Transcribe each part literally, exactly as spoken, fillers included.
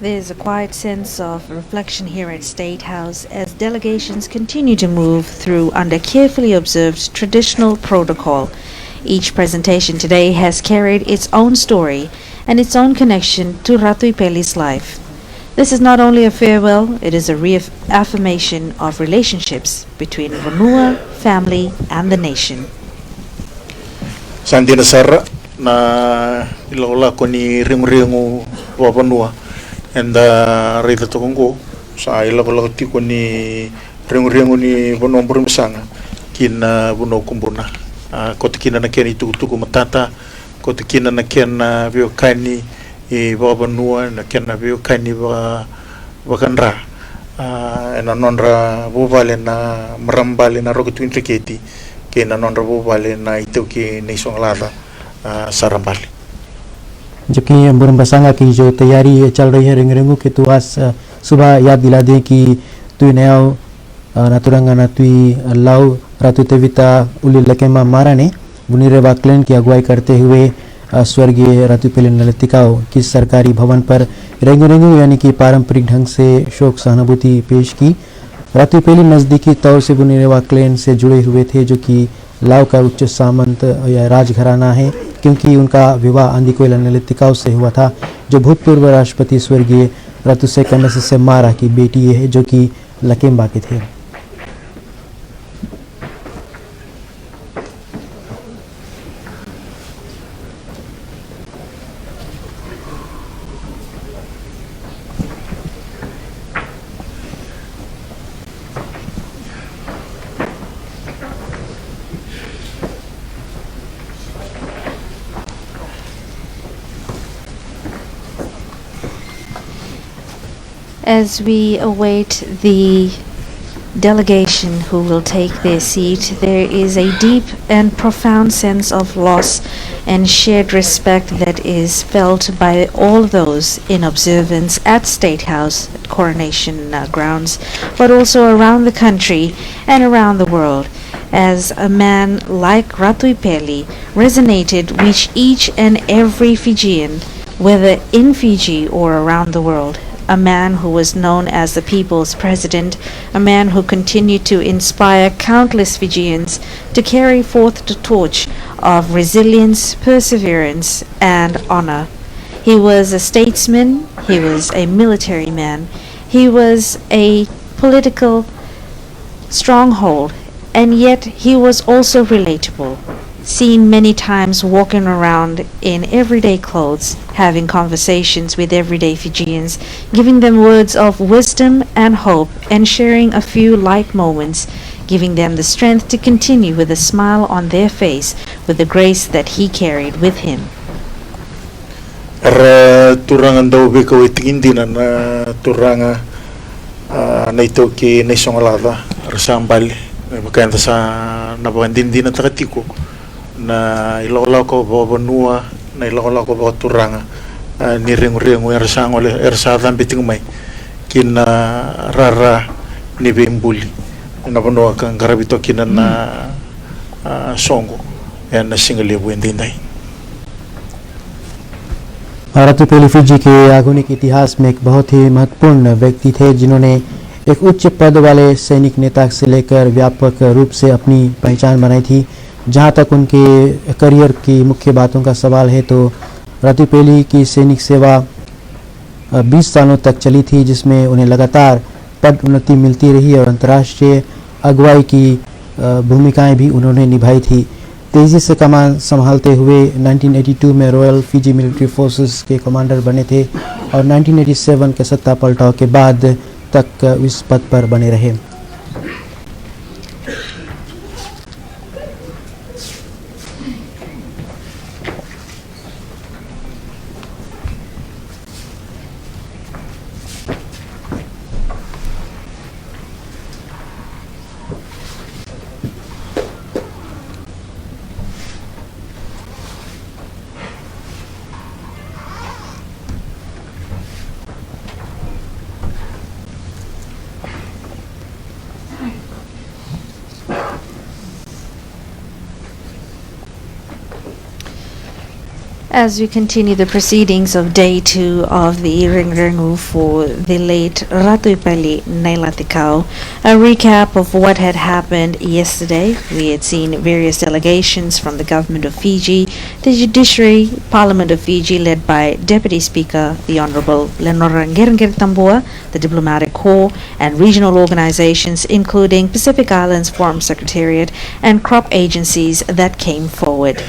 There's a quiet sense of reflection here at State House as delegations continue to move through under carefully observed traditional protocol. Each presentation today has carried its own story and its own connection to Ratu Ipeli's life. This is not only a farewell, it is a reaffirmation of relationships between vanua, family, and the nation. Sa dina sara na ilakolako ni reguregu vakavanua eda raica toka oqo. Sa ilakolako tiko ni reguregu ni vanua Burebasaga ki na vanua o Kubuna. A, koto kina na kena itukutuku matata, koto kina na kena veiwekani vakavanua, na kena veiwekani vaka, vakadra. A, ena nodra vuvale na marama bale na Roka Tui Dreketi kei na nodra vuvale na itaukei Naisogolaca, a, Sara Bale. जो कि बुरम्बसांगा की जो तैयारी चल रही है, रेंगरेंगू के तो आज, अ, सुबह याद दिला दें कि तुई नयाव, अ, ना तुरंगा ना तुई, अ, लाव, रातु तेविता उली लकेमा मारा ने, बुनिरेवा क्लेन की अगुवाई करते हुए, अ, स्वर्गीय रातु पेले नलतिकाओ की सरकारी भवन पर रेंगरेंगू यानी कि पारंपरिक ढंग से शोक सहानुभूति पेश की। रातु पेली नजदीकी तौर से बुनिरेवा क्लेन से जुड़े हुए थे, जो कि लाव का उच्च सामंत या राजघराना है, क्योंकि उनका विवाह आंधी कोयला नलतिकाओ से हुआ था, जो भूतपूर्व राष्ट्रपति स्वर्गीय रतुसे कमेससे मारा की बेटी है, जो कि लकेम्बा के थे। As we await the delegation who will take their seat, there is a deep and profound sense of loss and shared respect that is felt by all those in observance at State House, at Coronation, uh, grounds, but also around the country and around the world, as a man like Ratu Ipeli resonated with each and every Fijian, whether in Fiji or around the world. A man who was known as the people's president, a man who continued to inspire countless Fijians to carry forth the torch of resilience, perseverance, and honor. He was a statesman, he was a military man, he was a political stronghold, and yet he was also relatable. Seen many times walking around in everyday clothes, having conversations with everyday Fijians, giving them words of wisdom and hope, and sharing a few light moments, giving them the strength to continue with a smile on their face with the grace that he carried with him. Era turaga dau veikauwaitaki dina na turaga, a, na itaukei Naisogolaca, era sa bale, me vaka eda sa na vakadinadinataka tiko na ilakolako vakavanua, na ilakolako vakaturaga, a, ni reguregu era sa gole, era sa cabe tiko mai ki na rara ni veibuli ena vanua ka qaravi toka kina na, a, soqo ena siga levu edaidai. Ratu पेली फिजी के आधुनिक इतिहास में एक बहुत ही महत्वपूर्ण व्यक्ति थे, जिन्होंने एक उच्च पद वाले सैनिक नेता से लेकर व्यापक रूप से अपनी पहचान बनाई थी। जहां तक उनके करियर की मुख्य बातों का सवाल है, तो रातू पेली की सैनिक सेवा, अ, बीस सालों तक चली थी, जिसमें उन्हें लगातार पदोन्नति मिलती रही और अंतर्राष्ट्रीय अगुवाई की, अ, भूमिकाएं भी उन्होंने निभाई थी। तेजी से कमान संभालते हुए नाइनटीन एटी टू में रॉयल फिजी मिलिट्री फोर्सेस के कमांडर बने थे और नाइनटीन एटी सेवन के सत्ता पलटाव के बाद तक इस पद पर बने रहे। As we continue the proceedings of day two of the Reguregu for the late Ratu Ipali Nailatikau, a recap of what had happened yesterday. We had seen various delegations from the government of Fiji, the judiciary, Parliament of Fiji, led by Deputy Speaker the Honourable Lenora Qereqeretabua, the diplomatic corps, and regional organisations, including Pacific Islands Forum Secretariat and crop agencies that came forward.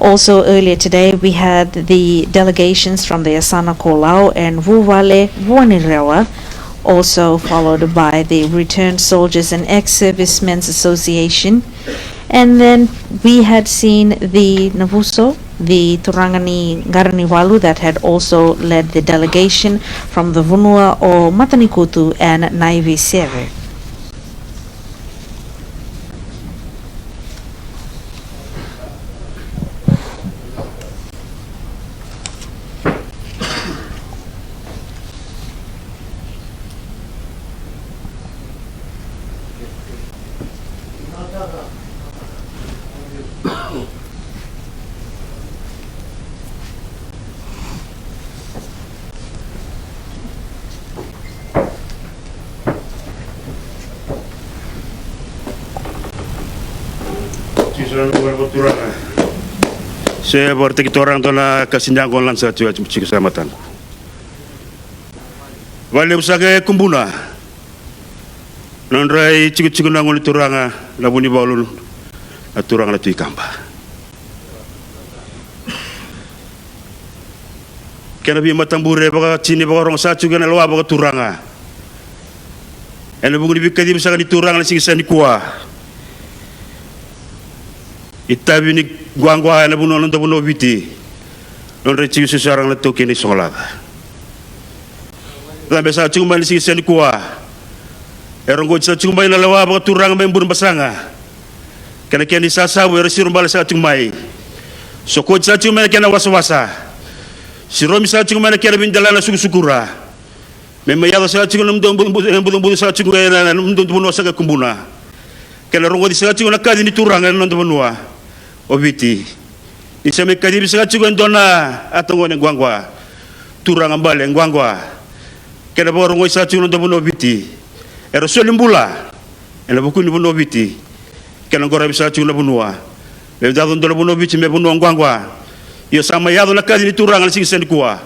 Also, earlier today, we had the delegations from the Yasana ko Lau and Vuvale Vuanirewa, also followed by the Returned Soldiers and Ex-Servicemen's Association. And then we had seen the Navuso, the Turaga ni Qaranivalu, that had also led the delegation from the vanua o Matanikutu and Naivisere. Tiko sara na vale vakaturaga. Se vakaraitaki turaga dua na ka sega ni yaqona, lada sa tiko, tiko sara mataqu. Vakalevu saka e Kubuna. Nodra itikotiko na gone turaga na Vunivalu, na turaga na Tui Kaba. Kena veimatabure vakatini vakarogo sa tiko ena lewa vakaturaga. Ena vuku ni veikacivi saka ni turaga na siga sa nikua. Itavi ni quaqua ena vanua, noda vanua o Viti. Nodra itikotiko sara ga na taukei na isogolaca. Cabe sa tiko mai na siga sa nikua. E rogoci sa tiko mai na lewa vakaturaga mai Burebasaga. Kei na kena isasavu era siro bale sa tiko mai. Sokoti sa tiko mai na kena wasawasa. Siromi sa tiko mai na kena veidelana sukusukura. Me mai yaco saka tiko na nomudou bucu, bucu, bucu saka tiko ena nomudou vanua saka e Kubuna. Kei na rogoci saka tiko na kaci ni turaga ena noda vanua o Viti. Ni sa mai kacivi saka tiko e dua na atagone quaqua, turaga bale quaqua. Kei na vakarogoci saka tiko na noda vanua o Viti. Era soli bula ena vuku ni vanua o Viti. Kei na qorovi saka tiko na vanua. Me yaco dua na vanua o Viti me vanua quaqua. Io, sa mai yaco na kaci ni turaga na siga sa nikua.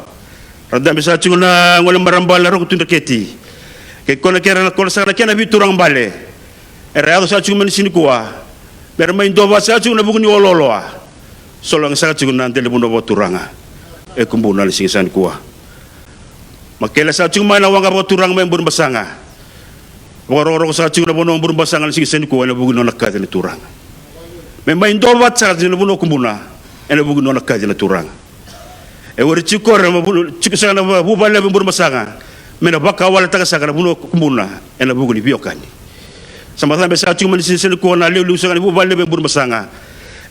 Ra dabe saka tiko na gone marama bale na Roko Tudraketi. Kei koya na kena, koya saka na kena veituraga bale. Era yaco saka tiko mai na siga nikua. Me ra mai dua vata saka tiko na vuku ni olooloa. Sologa saka tiko na dela ni vanua vakaturaga e Kubuna na siga sa nikua. Makele saka tiko mai na waqa vakaturaga mai Burebasaga. Vakarokoroko saka tiko na vanua o Burebasaga na siga sa nikua ena vuku ni nona kaci na turaga. Me mai dua vata saka tiko na vanua o Kubuna ena vuku ni nona kaci na turaga. E wari tiko koya me tiko saka na vuvale levu e Burebasaga me na vakawaletaka saka na vanua o Kubuna ena vuku ni veiwekani. Sa mai dabe saka tiko mai na siga sa nikua na levulevu saka ni vuvale levu e Burebasaga.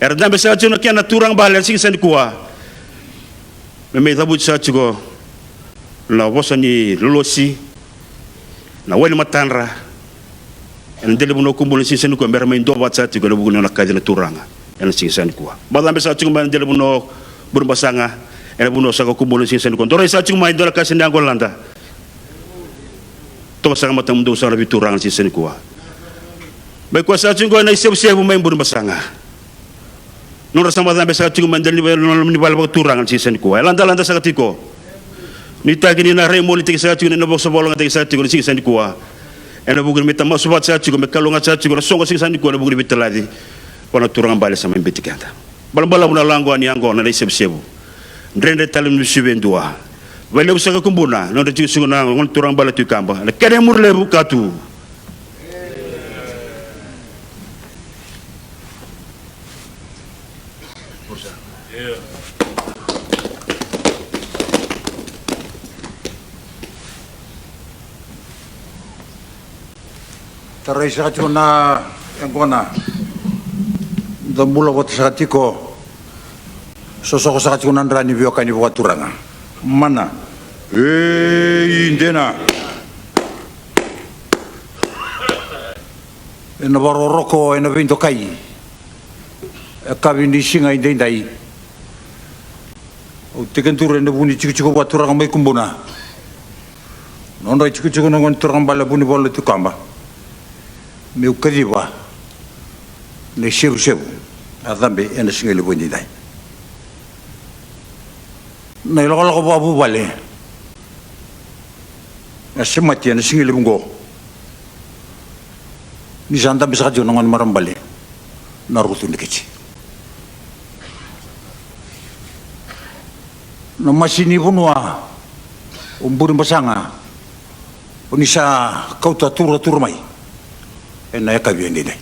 Era dabe saka tiko na kena turaga bale na siga sa nikua. Me mai cavuti saka tiko na vosa ni lolosi, na wai ni matadra, ena dela ni vanua o Kubuna na siga sa nikua, me ra mai dua vata saka tiko ena vuku ni nona kaci na turaga ena siga sa nikua. Mai dabe saka tiko mai na dela ni vanua o Burebasaga ena vanua saka o Kubuna na siga sa nikua. Dou rai saka tiko mai, dua na ka sega ni yaqona, lada. Toka saka matamudou saka na veituraga na siga sa nikua. Mai koya saka tiko qo na isevusevu mai Burebasaga. Nodra sa mai dabe saka tiko mai dela ni vale, ni vale vakaturaga na siga sa nikua. E ladalada saka tiko. Nuitaki ni na rai moletaki saka tiko, ni na vosavosataki saka tiko na siga sa nikua. Ena vuku ni me tamasu vata saka tiko, me kalougata saka tiko na soqo siga sa nikua ena vuku ni veitalaci. Vua na turaga bale sa mai biuti keda. Balabalavu na laqoa ni yaqona na isevusevu. Dredre tale ni vesuvi e dua. Vakalevu saka Kubuna, nodra tiko saka na gone turaga bale Tui Kaba. Na kena imuri levu ka tu. Tarai saka tiko na yaqona. Da bula vata saka tiko. Sosoko saka tiko na dra ni veiwekani vakaturaga. Mana. Ei, dina. Ena vakarokoroko, ena veidokai. E kavi ni siga i daidai. Au tekiduru ena vu ni tikotiko vakaturaga mai Kubuna, nodra itikotiko na gone turaga bale Vunivalu Tui Kaba, meu kaciva na isevusevu a cabe ena siga levu edaidai. Na ilakolako vakavuvale a semati ena siga levu oqo, ni sa dabe saka tiko na gone marama bale na Rucu Dreketi. Na masi ni vanua o Burebasaga, o ni sa kauta turatura mai ena yakavi edaidai.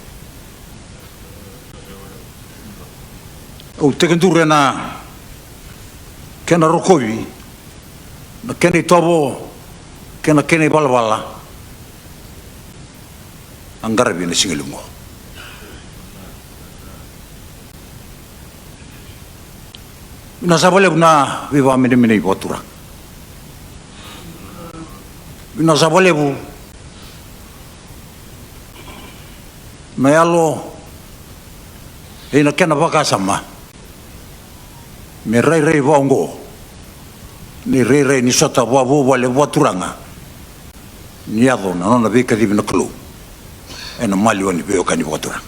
Au tekiduru ena kena rokovi na kena itovo kei na kena ivalavala a qaravi ena siga levu oqo. Vinaka saka vakalevu na veivakamenemenei vakaturaga. Vinaka saka vakalevu na yalo ena kena vakasama me rairai vaka oqo, ni rairai ni sota vakavuvale vakaturaga, ni yaco na nona veikacivi na Kalou ena maliwa ni veiwekani vakaturaga.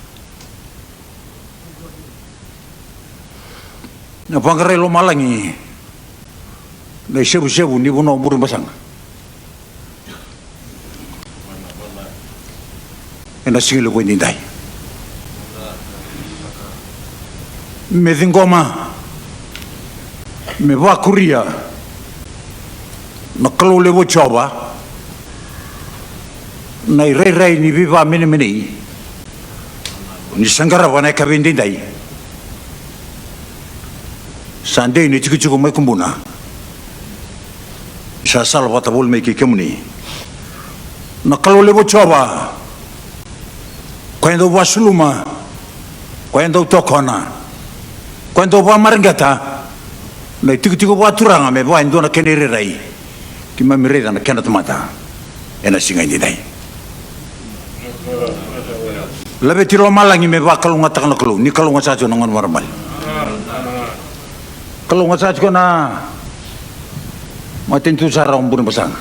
Na vaqara i lomalagi na isevusevu ni vanua o Burebasaga ena siga levu edaidai. Me ciqoma, me vakuria na Kalou levu o Jiova na irairai ni veivakamenemenei ni sa qarava na yakavi edaidai. Sa dei na itikotiko mai Kubuna, sa salavata voli mai kei kemuni na Kalou levu o Jiova. Koya dau vakasuluma, koya dau tokona, koya dau vakamareqeta na itikotiko vakaturaga me vaka e dua na kena irairai. Keimami raica na kena tamata ena siga edaidai. Laveti lomalagi me vakalougatataka na Kalou, ni kalougata saka tiko na gone marama bale. Kalougata saka tiko na matanitu sara o Burebasaga.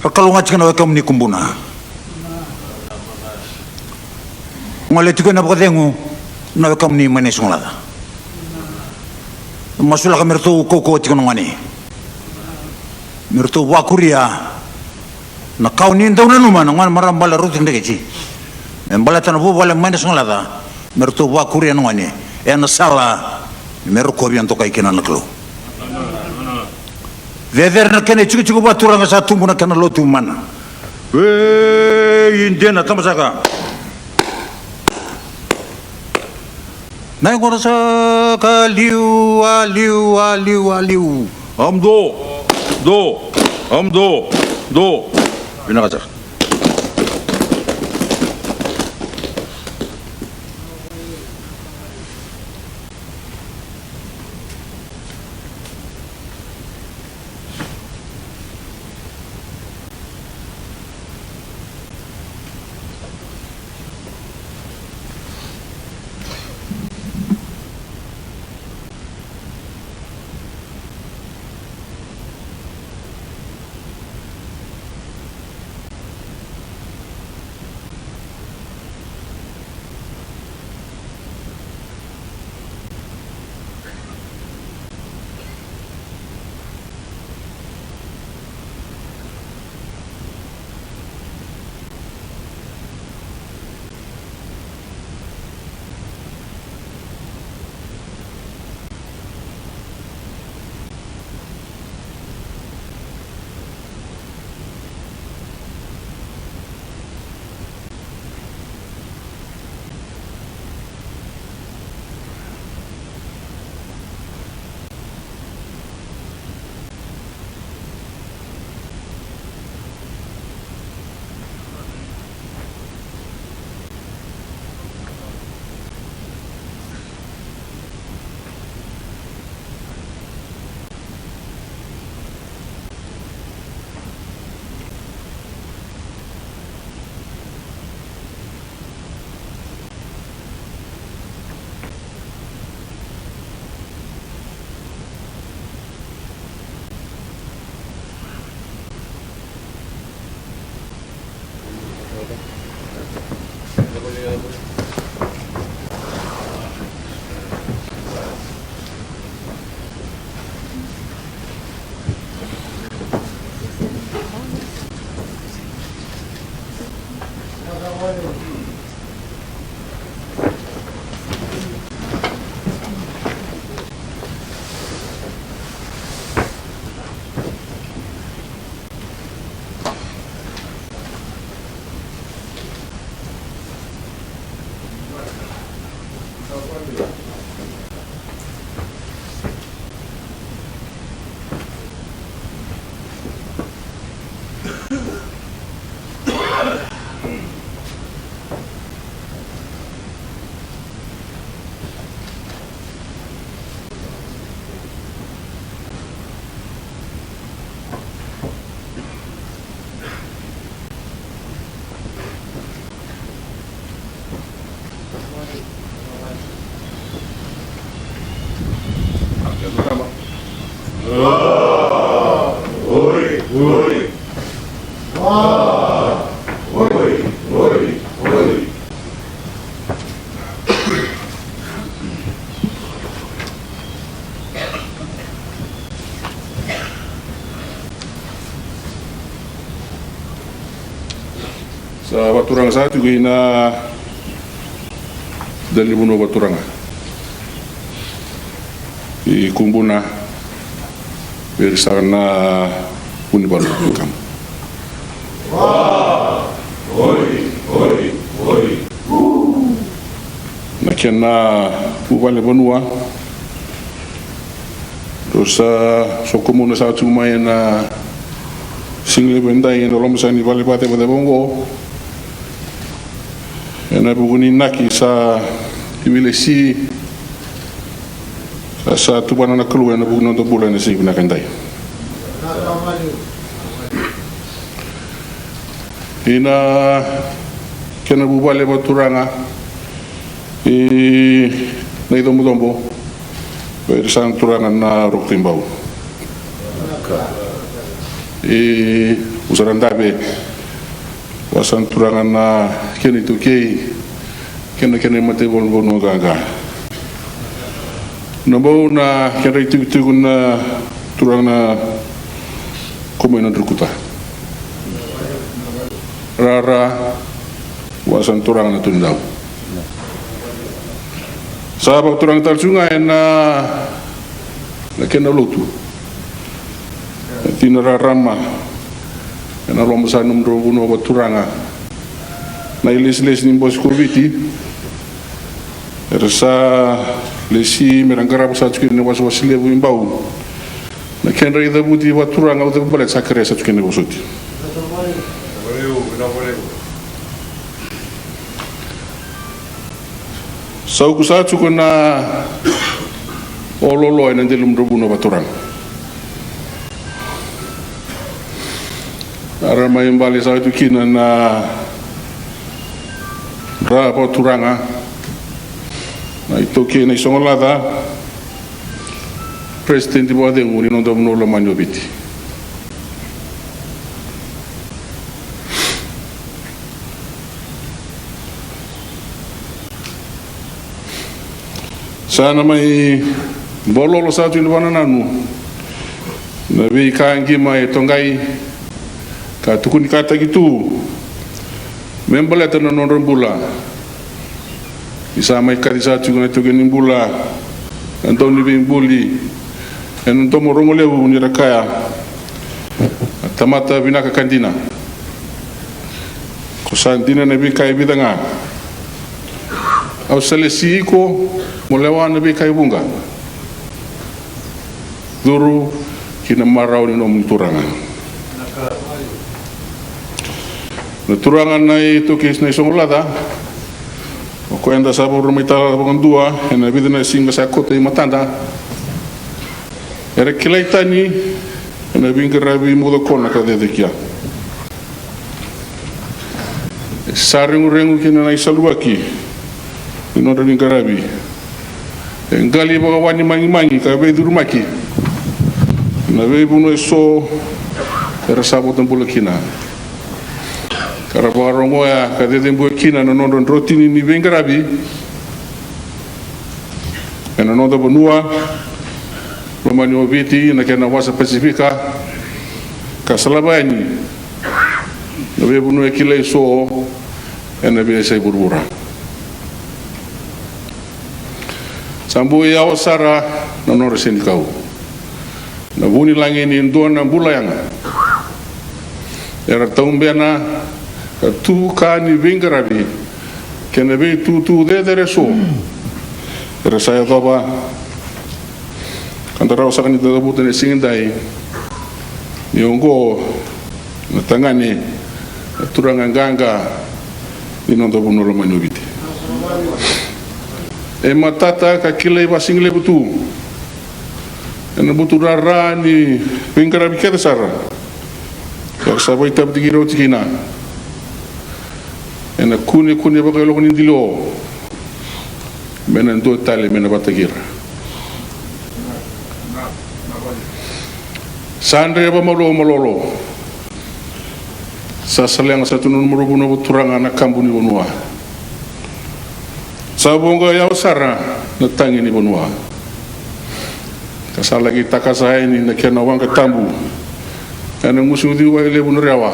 Ra kalougata tiko na wekamuni Kubuna. Gole tiko ena vakacegu na wekamuni mai Naisogolaca. Masulaka me ratou kaukauwa tiko na gone, me ratou vakuria na ka o ni dau nanuma na gone marama bale Rucu Dreketi me baleta na vuvale mai Naisogolaca. Me ratou vakuria na gone ena sala me rokovi, dokai kina na Kalou. Cecere na kena itikotiko vakaturaga, sa tubu na kena lotu mana. Ei, dina, taba saka. Na yaqona saka, liu, a liu, a liu, a liu. Am do, do, am do, do. Vinaka saka. Sa vaturaga sa tiko ina dalivanua vaturaga i Kubuna. Vei ira saka na vunivalu. Welcome. Na kena vuvale vanua. Rau sa sokomuna sa tu mai ena siga levu edai ena loma saka ni vale vakacevaceva oqo. Ena vuku ni inaki sa ivilesi sa, sa tuvana na Kalou ena vuku ni noda bula ena siga vinaka edai. Ina kena vuvale vaturaga i Naicobocobo, vei ira sa na turaga na Roko Tui Bau. I Usara Dave, vua sa na turaga na kena iTaukei, kei na kena imataivalu vanua qaqa. Na bau na kedra itikotiko na turaga na Komai na Drukuta. Rara, vua sa na turaga na Tunidau. Sa vakaturaga tale tu ga ena, na kena lotu. Na tina rarama ena loma sa nomudrau vanua vaturaga. Na ilesilesi ni Bose ko Viti era sa lesi mera qarava sa tu kina na wasewase levu i Bau. Na kedra icavuti vaturaga au cava baleta sa kerea sa tu kina na vosoti. Sa uku sa tuku na ololo ena dela ni nomudrau vanua vaturaga. Era mai bale sa tu kina na dra vaturaga, na iTaukei na iSogolaca, peresitedi vakacegu ni noda vanua lomani o Viti. Sa na mai bololo sa tu ina vakanananu na veika qima e toqai ka tukunikataki tu me baleta na nodra bula. Ni sa mai kaci sa tiko na itaukei ni bula na dauniveibuli ena domo rogo levu ni ra kaya, na tamata vinaka ka dina. Ko sa dina na veika e vica ga. Au sa lesi iko mo lewa na veika e vuqa. Curu ki na marau ni nomuni turaga. Na turaga na iTaukei na iSogolaca, o koya eda sa vakarau mai tale vakadua ena vica na siga sa koto i matada. Era kilai tani ena veiqaravi mucokona ka cecekia. E sa reguregu kina na isaluaki ni nodra veiqaravi. E qali vakawanimagimagi ka veicurumaki na veivanua eso era sa votabula kina. Ka ra vakarogoya ka cecebuya kina na nodra drotini ni veiqaravi ena noda vanua lomani o Viti, na kena wasa Pasifika, ka salava yani na veivanua e kilai eso ena veiyasai vuravura. Sa boi yawa sara na nodra senikau. Na vunilagi ni dua na bula yaga era taubena ka tu ka ni veiqaravi kei na veitutu cecere eso era sa yacova. Ka da rawa saka ni da cavuta ena siga edai ni oqo na tagane, na turaga qaqa ni noda vanua lomani o Viti. E matata ka kilai vasigalevu tu ena buturara ni veiqaravi kece sara. Era sa vakaitavitaki ira oti kina ena kunekune vakailoko ni dilo me na dua tale me na vakataki ira. Sa dreva malua malolo. Sa salega sa tu na nomu ravuna vakaturaga na kabu ni vanua. Sa voqa yawa sara na tagi ni vanua. Ka sa laki takasa yani na kena waqa tabu ena gusu ni uciwai levu na Rewa.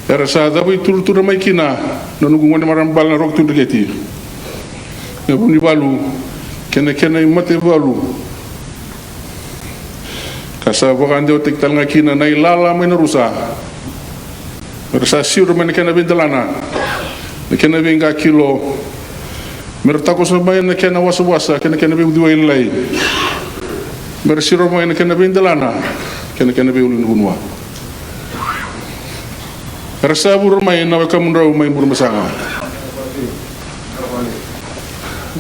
Era sa cavuturutura mai kina na noqu gone marama bale na Roko Tui Dreketi, na Vunivalu kei na kena imataivalu. Ka sa vakadewataki tale ga kina na ilala mai na rusa. Me ra sa siro mai na kena veidelana, na kena veiqa kilo. Me ra takoso mai na kena wasawasa kei na kena veiuciwai lailai. Me ra siro mai na kena veidelana kei na kena veiulunivanua. Era sa vura mai na wekamudrau mai Burebasaga.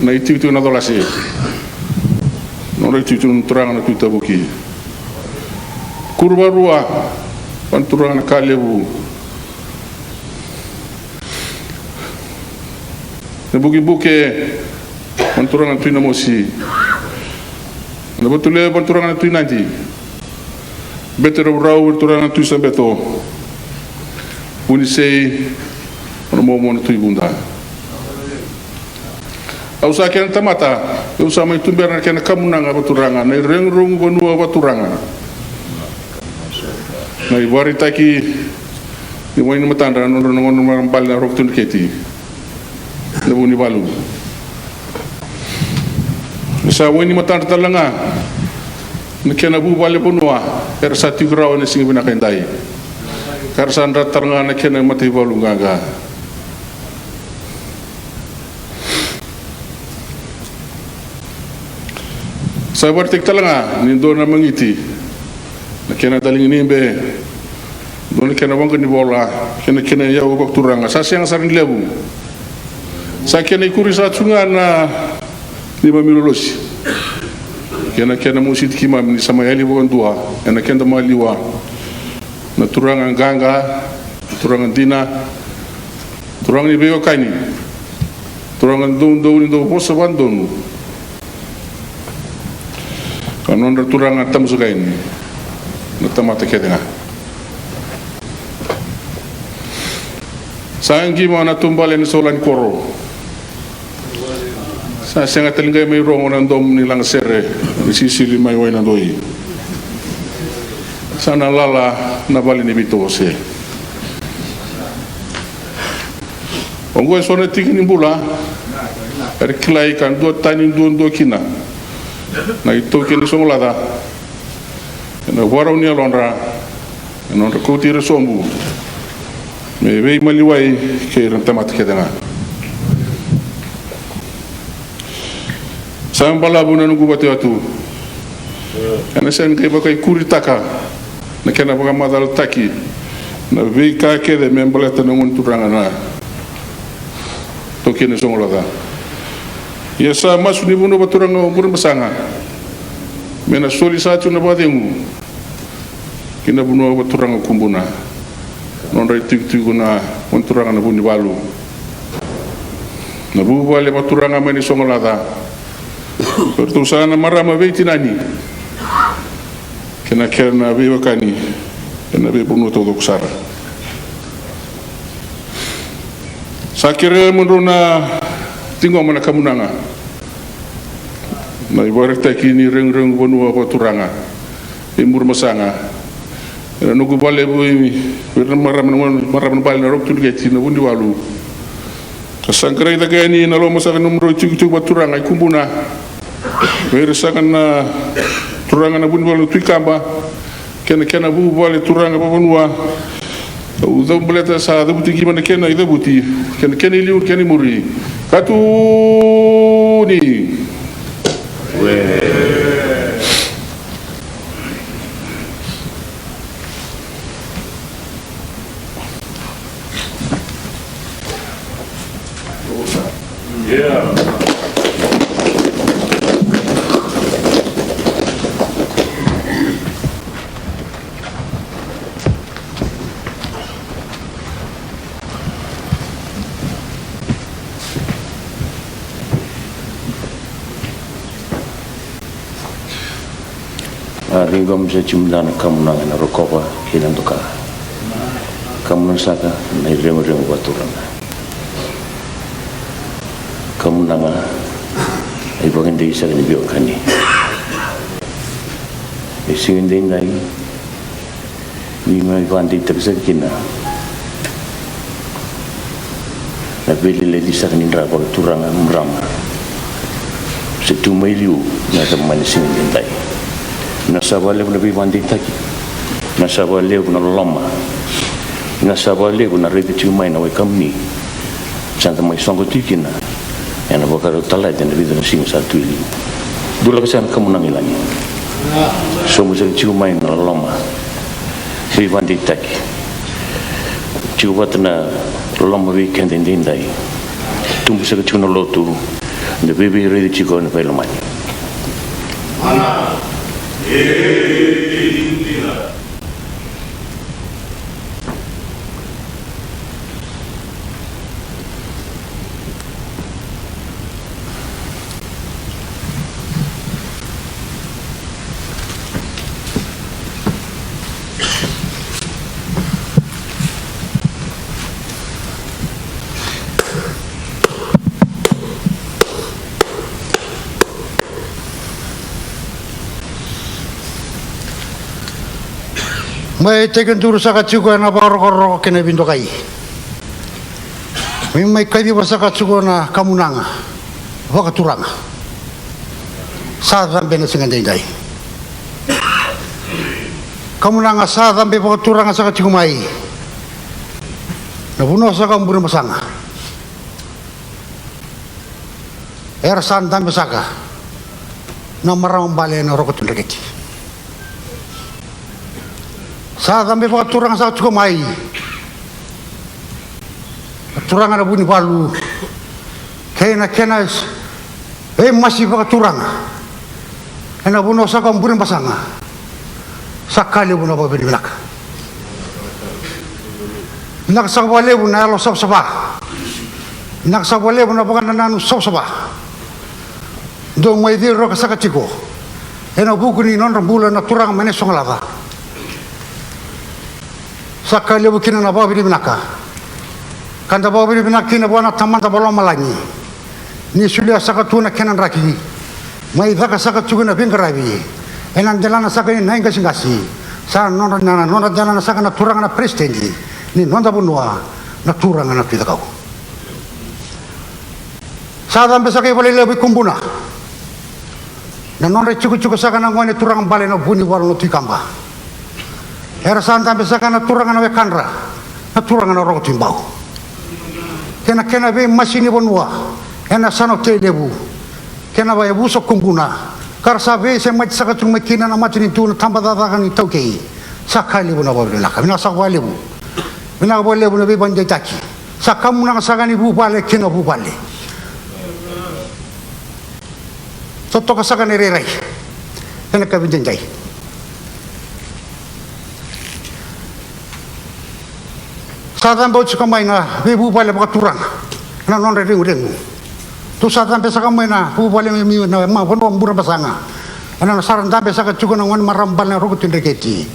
Na itikotiko na Colase. Nodra itikotiko na turaga na Tui Tavuki. Kuruvarua, vanaturaga na Kalevu. Na Bukebuke, vanaturaga na Tui Namosi. Na Vatulevu, vanaturaga na Tui Nadi. Bete Raurau, vanaturaga na Tui Sabeto. Vunisei, vanamomo na Tui Vuda. Au sa kena tamata, au sa mai tubera na kena kamunaga vakaturaga, na ireguregu vanua vakaturaga. Na ivakaraitaki ni wainimatadra na nodra na gone marama bale na Roko Tui Dreketi, na Vunivalu. Sa wainimatadra tale ga na kena vuvale vanua era sa tiko rawa ena siga vinaka edai. Ka ra sa dra tale ga na kena mataivalu qaqa. Sa vakaraitaki tale ga ni dua na magiti, na kena daliginibe, dua na kena waqa ni vola, kei na kena iyau vakaturaga. Sa sega sara ni levu. Sa kena ikuri sa tu ga na neimami lolosi kei na kena mositi keimami ni sa mai yali vakadua ena keda maliwa. Na turaga qaqa, turaga dina, turaga ni veiwekani, turaga doudou ni dau vosa vakadodonu. Ka nodra turaga tamusukai ni na tamata kece ga. Sa qima na taubale ni sola ni koro. Sa sega tale qai mai rogo na domo ni lagasere ni sisili mai Wainadoi. Sa na lala na vale ni veitokose. Oqo eso na tiki ni bula era kilai ka duatani duadua kina na itaukei ni sogolaca ena vakarau ni yalodra, ena nodra kauti ira sobu me veimaliwai kei ira na tamata kece ga. Sa balavu na noqu vatuyatu. Ena sega ni qai vakaikuritaka na kena vakamacalataki na veika kece me baleta na gone turaga na taukei ni sogolaca. Ia sa masu ni vanua vakaturaga o Burebasaga me na soli sa tiko na vakacegu ki na vanua vakaturaga o Kubuna. Nodra itikotiko na vanaturaga na Vunivalu, na vuvale vakaturaga mai ni sogolaca. Eratou sa na marama veitinani kei na kena veiwekani ena veivanua taucoko sara. Sa kerea mo drau na ciqoma na kamunaga, na ivakaraitaki ni reguregu vanua vakaturaga e Burebasaga. Ena noqu vakalevu vei ira na marama, marama na bale na Roko Tui Dreketi, na Vunivalu. Ka sa qarai cake yani na lomasaga ni nomudrau itikotiko vakaturaga i Kubuna. Vei ira saka na turaga na Vunivalu na Tui Kaba kei na kena vuvale turaga vakavanua. Au cavu baleta sa cavuti qima na kena icavuti kei na kena iliu, kena imuri. Katuni. A, ciqoma saka tiko mada na kamunaga ena rokova kei na doka. Kamunaga saka na ireguregu vakaturaga. Kamunaga na ivakadei saka ni veiwekani. E siga edaidai, ni mai vakadeitaki saka kina na veileleci saka ni dra vakaturaga, marama. Se tu mai liu na tamani siga edaidai. Na sa vakalevu na veivakadeitaki, na sa vakalevu na loloma, na sa vakalevu na raici tiko mai na wekamuni. Sa da mai soqo tiko kina ena vakarau talai ena vica na siga sa tu i liu. Dulaka saka na kamunaga i lagi. Sobu saka tiko mai na loloma, veivakadeitaki. Tiko vata na loloma vei keda edaidai. Tubu saka tiko na lotu, da veiveiraici tiko ena veilomani. Mai tekiduru saka tiko ena vakarokoroko kei na veidokai. Mai, mai kaciva saka tiko na kamunaga vakaturaga. Sa cabe na siga edaidai. Kamunaga sa cabe vakaturaga saka tiko mai. Na vanua saka o Burebasaga. Era sa cabe saka na marama bale na Roko Tui Dreketi. Sa cabe vakaturaga saka tiko mai na turaga na Vunivalu kei na kena veimasi vakaturaga ena vanua saka o Burebasaga. Sa ka levu na vakavinavinaka. Vinaka saka vakalevu na yalo savasava. Vinaka saka vakalevu na vakanananu savasava. Dou mai ciroka saka tiko ena vuku ni nodra bula na turaga mai Naisogolaca. Sa ka levu kina na vakavinavinaka ka da vakavinavinaka kina vua na Tamada Vakalomalagi ni solia saka tu na kena draki mai caka saka tiko na veiqaravi ena delana saka ni nai qasikasi. Sa nodra, na nodra delana saka na turaga na peresitedi ni noda vanua, na turaga na Tui Cakau. Sa cabe saka i Valelevu i Kubuna na nodra itikotiko saka na gone turaga bale na Vunivalu na Tui Kaba. Era sa cabe saka na turaga na wekadra na turaga na Roko Tui Bau kei na kena veimasi ni vanua ena yasana o Tailevu kei na yavusa o Kubuna, ka ra sa veisemati saka tu mai kina na matanitu na tabacakacaka ni taukei. Sa ka levu na vakavinavinaka. Vinaka saka vakalevu. Vinaka vakalevu na veivakadeitaki. Sa kamunaga saka ni vuvale kei na vuvale. Totoka saka na irairai ena yakavi edaidai. Sa cabe oti saka mai na veivuvale vakaturaga ena nodra ireguregu. Tou sa cabe saka mai na vuvale mai na vanua o Burebasaga. Ena nona sara cabe saka tiko na gone marama bale na Roko Tui Dreketi.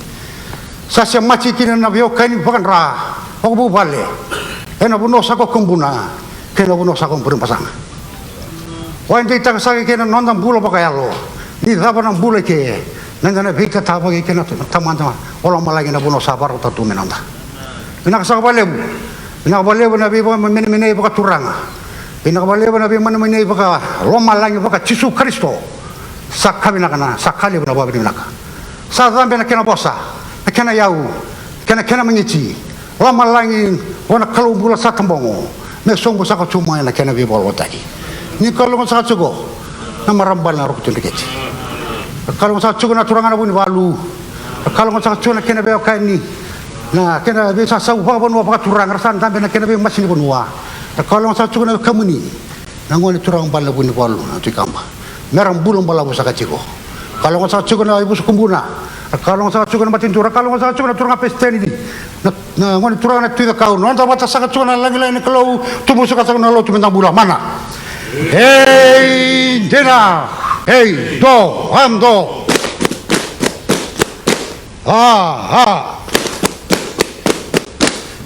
Sa semati kina na veiwekani vakadra vakavuvale ena vanua saka o Kubuna kei na vanua saka o Burebasaga. Vakadeitaka saka kei na noda bula vakayalo ni cava na bula eke, na da na veitatavaki kei na Tamada Vakalomalagi na vanua sa vakarautaka tu me noda. Vinaka saka vakalevu. Vinaka vakalevu na veivakamenemenei vakaturaga. Vinaka vakalevu na veivakamenemenei vakalomalagi vaka Jisu Karisito. Sa ka vinaka na, sa ka levu na vakavinavinaka. Sa cabe na kena vosa, na kena iyau, kei na kena magiti. Lomalagi vua na Kalou bula sa tabogo me sobu saka tu mai na kena veivakalotutaki. Ni kalougata saka tiko na marama bale na Roko Tui Dreketi. Kalougata saka tiko na turaga na Vunivalu. Kalougata saka tiko na kena veiwekani, na kena veisasau vakavanua vakaturaga ra sa dabe na kena veimasi ni vanua. Kalougata saka tiko na wekamuni na gone turaga bale na Vunivalu na Tui Kaba. Me ra bula balavu saka tiko. Kalougata saka tiko na ivusa Kubuna. Kalougata saka tiko na matanitu. Kalougata saka tiko na turaga peresitedi, na, na gone turaga na Tui Cakau. Noda vata saka tiko na lagilagi ni Kalou. Tubu saka tiko na lotu me da bula mana. Ei dina, ei do, am do. A, a.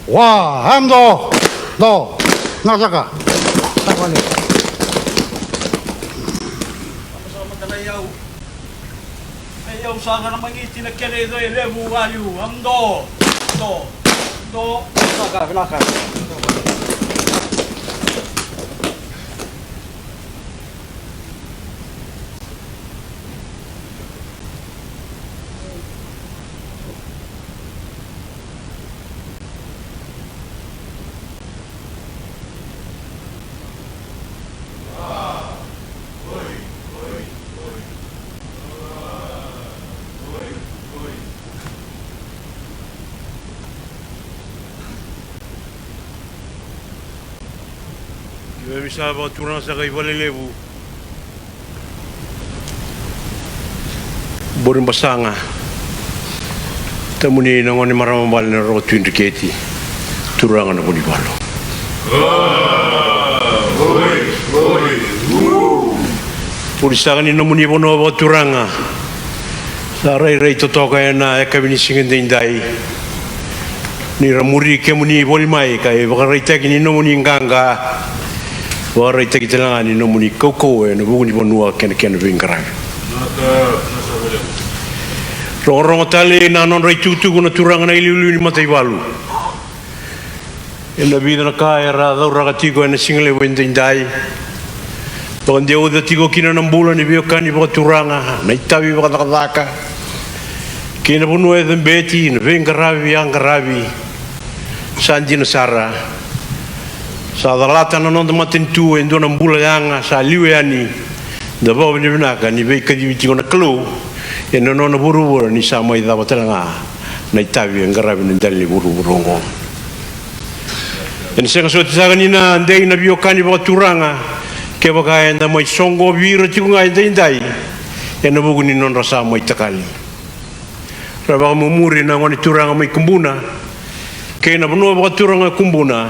Wa, am do, do. Na saka. Saka wale. Saka mata na iyau. Na iyau saka na magiti na kena ido e levu waliu. Am do, do, do. Saka, vinaka. Keimami sa vakaturaga saka i Valelevu. Boribasaga. Tamuni na gone marama bale na Roko Tui Dreketi. Turaga na Vunivalu. Vuli saka ni nomuni vanua vakaturaga. Sa rairai totoka ena yakavi ni siga edaidai. Ni ra muri kemuni voli mai ka ivakaraitaki ni nomuni qaqa. Vakaraitaki tale ga ni nomuni kaukauwa ena vuku ni vanua kei na kena veiqaravi. Rogorogo tale na nodra itukutuku na turaga na iliuliu ni mataivalu. Ena vica na ka era a cauraka tiko ena siga levu edaidai. Vakadeuca tiko kina na bula ni veiwekani vakaturaga, na itavi vakacakacaka kei na vanua e cabeti na veiqaravi, a qaravi. Sa dina sara. Sa calata na noda matanitu e dua na bula yaga sa liu yani. Da vakavinavinaka ni veikacivi tiko na Kalou ena nona vuravura ni sa mai cava tale ga na itavi e qaravi na dela ni vuravura oqo. Ena sega soti saka ni na dei na veiwekani vakaturaga kevaka eda mai soqovi ira tiko ga edaidai ena vuku ni nodra sa mai takali. Ra vakamumuri na gone turaga mai Kubuna kei na vanua vakaturaga Kubuna.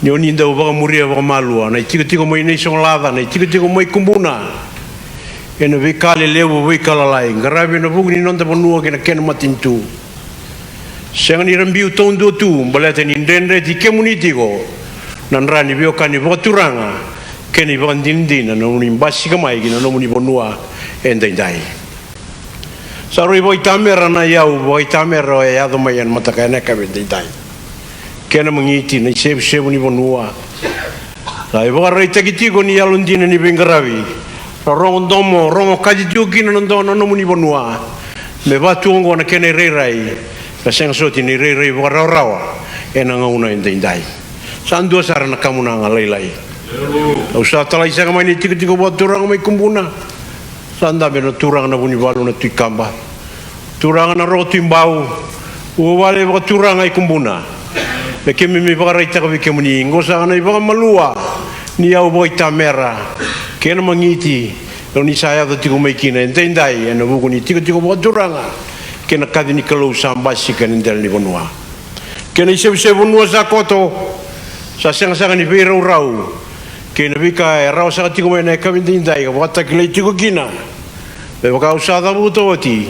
Ni oni dau vakamuria vakamalua na itikotiko mai Naisogolaca, na itikotiko mai Kubuna. Ena veika lelevu, veika lalai qaravi ena vuku ni noda vanua kei na kena matanitu. Sega ni ra biu taudua tu baleta ni dredreti kemuni tiko na dra ni veiwekani vakaturaga kei na ivakadinadina na nomuni basika mai ki na nomuni vanua edaidai. Sa rui vakaitamera na iyau vakaitamera e yaco mai ena mataka ena yakavi edaidai. Kena magiti na isevusevu ni vanua. Sa ivakaraitaki tiko ni yalodina ni veiqaravi. Ra rogo domo, rogo kaci tiko kina na dua na nomuni vanua. Me vatu oqo na kena irairai. Ka sega soti na irairai vakarawarawa ena gauna edaidai. Sa dua sara na kamunaga lailai. Au sa talai saka mai na itikotiko vakaturaga mai Kubuna. Sa dabe na turaga na Vunivalu na Tui Kaba. Turaga na Roko Tui Bau. Ua vale vakaturaga i Kubuna. Me keimami vakaraitaka vei kemuni qo saka na ivakamalua ni yau vakaitamera kei na magiti. Oni sa yaco tiko mai kina edaidai ena vuku ni tikotiko vakaturaga kei na kaci ni Kalou sa basika ena dela ni vanua. Kei na isevusevu vanua sa koto, sa sega saka ni veiraurau kei na veika e rawa saka tiko mai na yakavi edaidai ka vakatakilai tiko kina. Me vaka au sa cavuta oti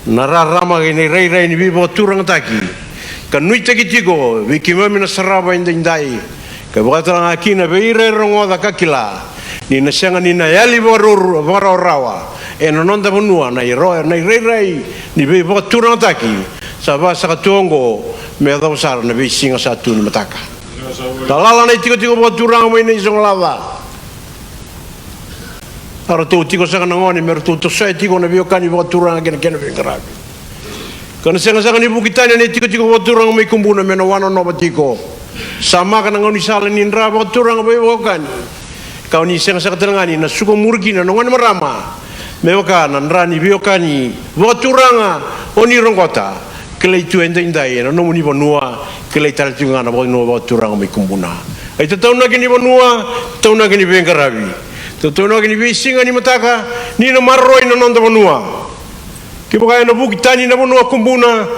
na rarama kei na irairai ni veivakaturagataki ka nuitaki tiko vei keimami na sarava edaidai. Ka vakatara ga kina vei ira e rogoca ka kila ni na sega ni na yali vakarawarawa ena noda vanua na irairai ni veivakaturagataki. Sa vakasaka tu oqo me yacova sara na veisiga sa tu ni mataka. Sa lala na itikotiko vakaturaga mai Naisogolaca. A ratou tiko saka na gone me ratou tosoya tiko na veiwekani vakaturaga kei na kena veiqaravi. Ka na sega saka ni vuki tani na itikotiko vakaturaga mai Kubuna me na wanonova tiko. Sa maka na gaunisala ni dra vakaturaga veivakawekani. Ka oni sega saka tale ga ni na suka muri kina na gone marama me vaka na dra ni veiwekani vakaturaga oni roqota. Kilai tu edaidai ena nomuni vanua, kilai tale tiko ga na vanua vakaturaga mai Kubuna. Ai tataunaki ni vanua, taunaki ni veiqaravi, tataunaki ni veisiga ni mataka ni na maroroi na noda vanua. Kevaka ena vuki tani na vanua Kubuna,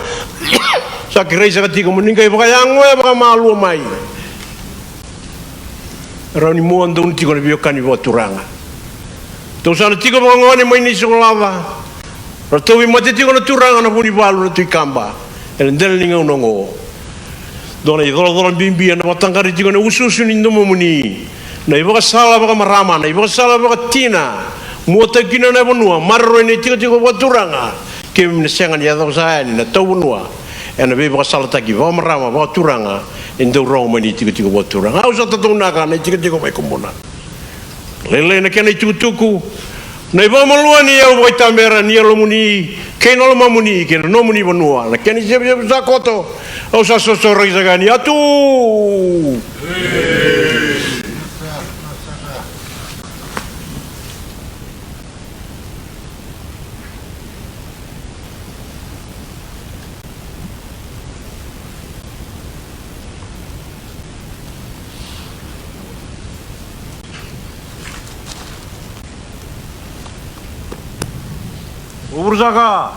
sa kerei saka tiko mo ni qai vakayagoya vakamalua mai. Rawa ni mua donu tiko na veiwekani vakaturaga. Tou sa na tiko vakagone mai Naisogolaca. Ratou veimate tiko na turaga na Vunivalu na Tui Kaba ena dela ni gauna oqo. Dua na icolacola bibi ena vakataqari tiko ena usuusu ni domomuni, na ivakasala vakamarama, na ivakasala vakatina. Muataki kina na vanua, maroroi na itikotiko vakaturaga. Keimami na sega ni yacova saka yani na tauvanua ena veivakasalataki vakamarama, vakaturaga e dau rogo mai na itikotiko vakaturaga. Au sa tataunaka na itikotiko mai Kubuna. Lailai na kena itukutuku, na ivakamalua ni yau vakaitabera ni yalomuni kei na lomamuni kei na nomuni vanua. Na kena isevusevu sa koto, au sa sosoraki saka yani, atu. Vuravura saka.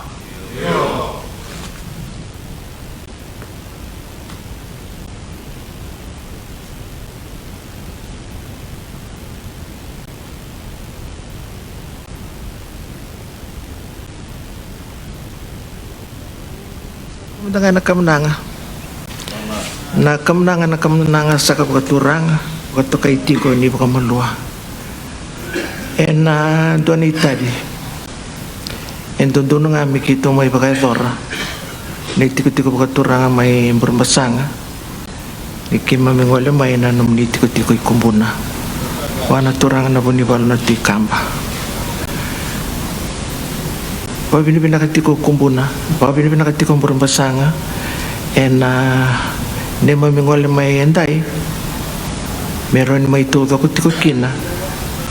Mada ga na kamunaga. Na kamunaga, na kamunaga saka vakaturaga, vakatokai tiko ni vakamalua. Ena dua na itavi e dodonu ga me keitou mai vakayacora na itikotiko vakaturaga mai Burebasaga. Ni keimami gole mai na nomuni itikotiko i Kubuna, vua na turaga na Vunivalu na Tui Kaba. Vakavinavinaka tiko Kubuna, vakavinavinaka tiko Burebasaga ena neimami gole mai edai, me rawa ni mai taucoko tiko kina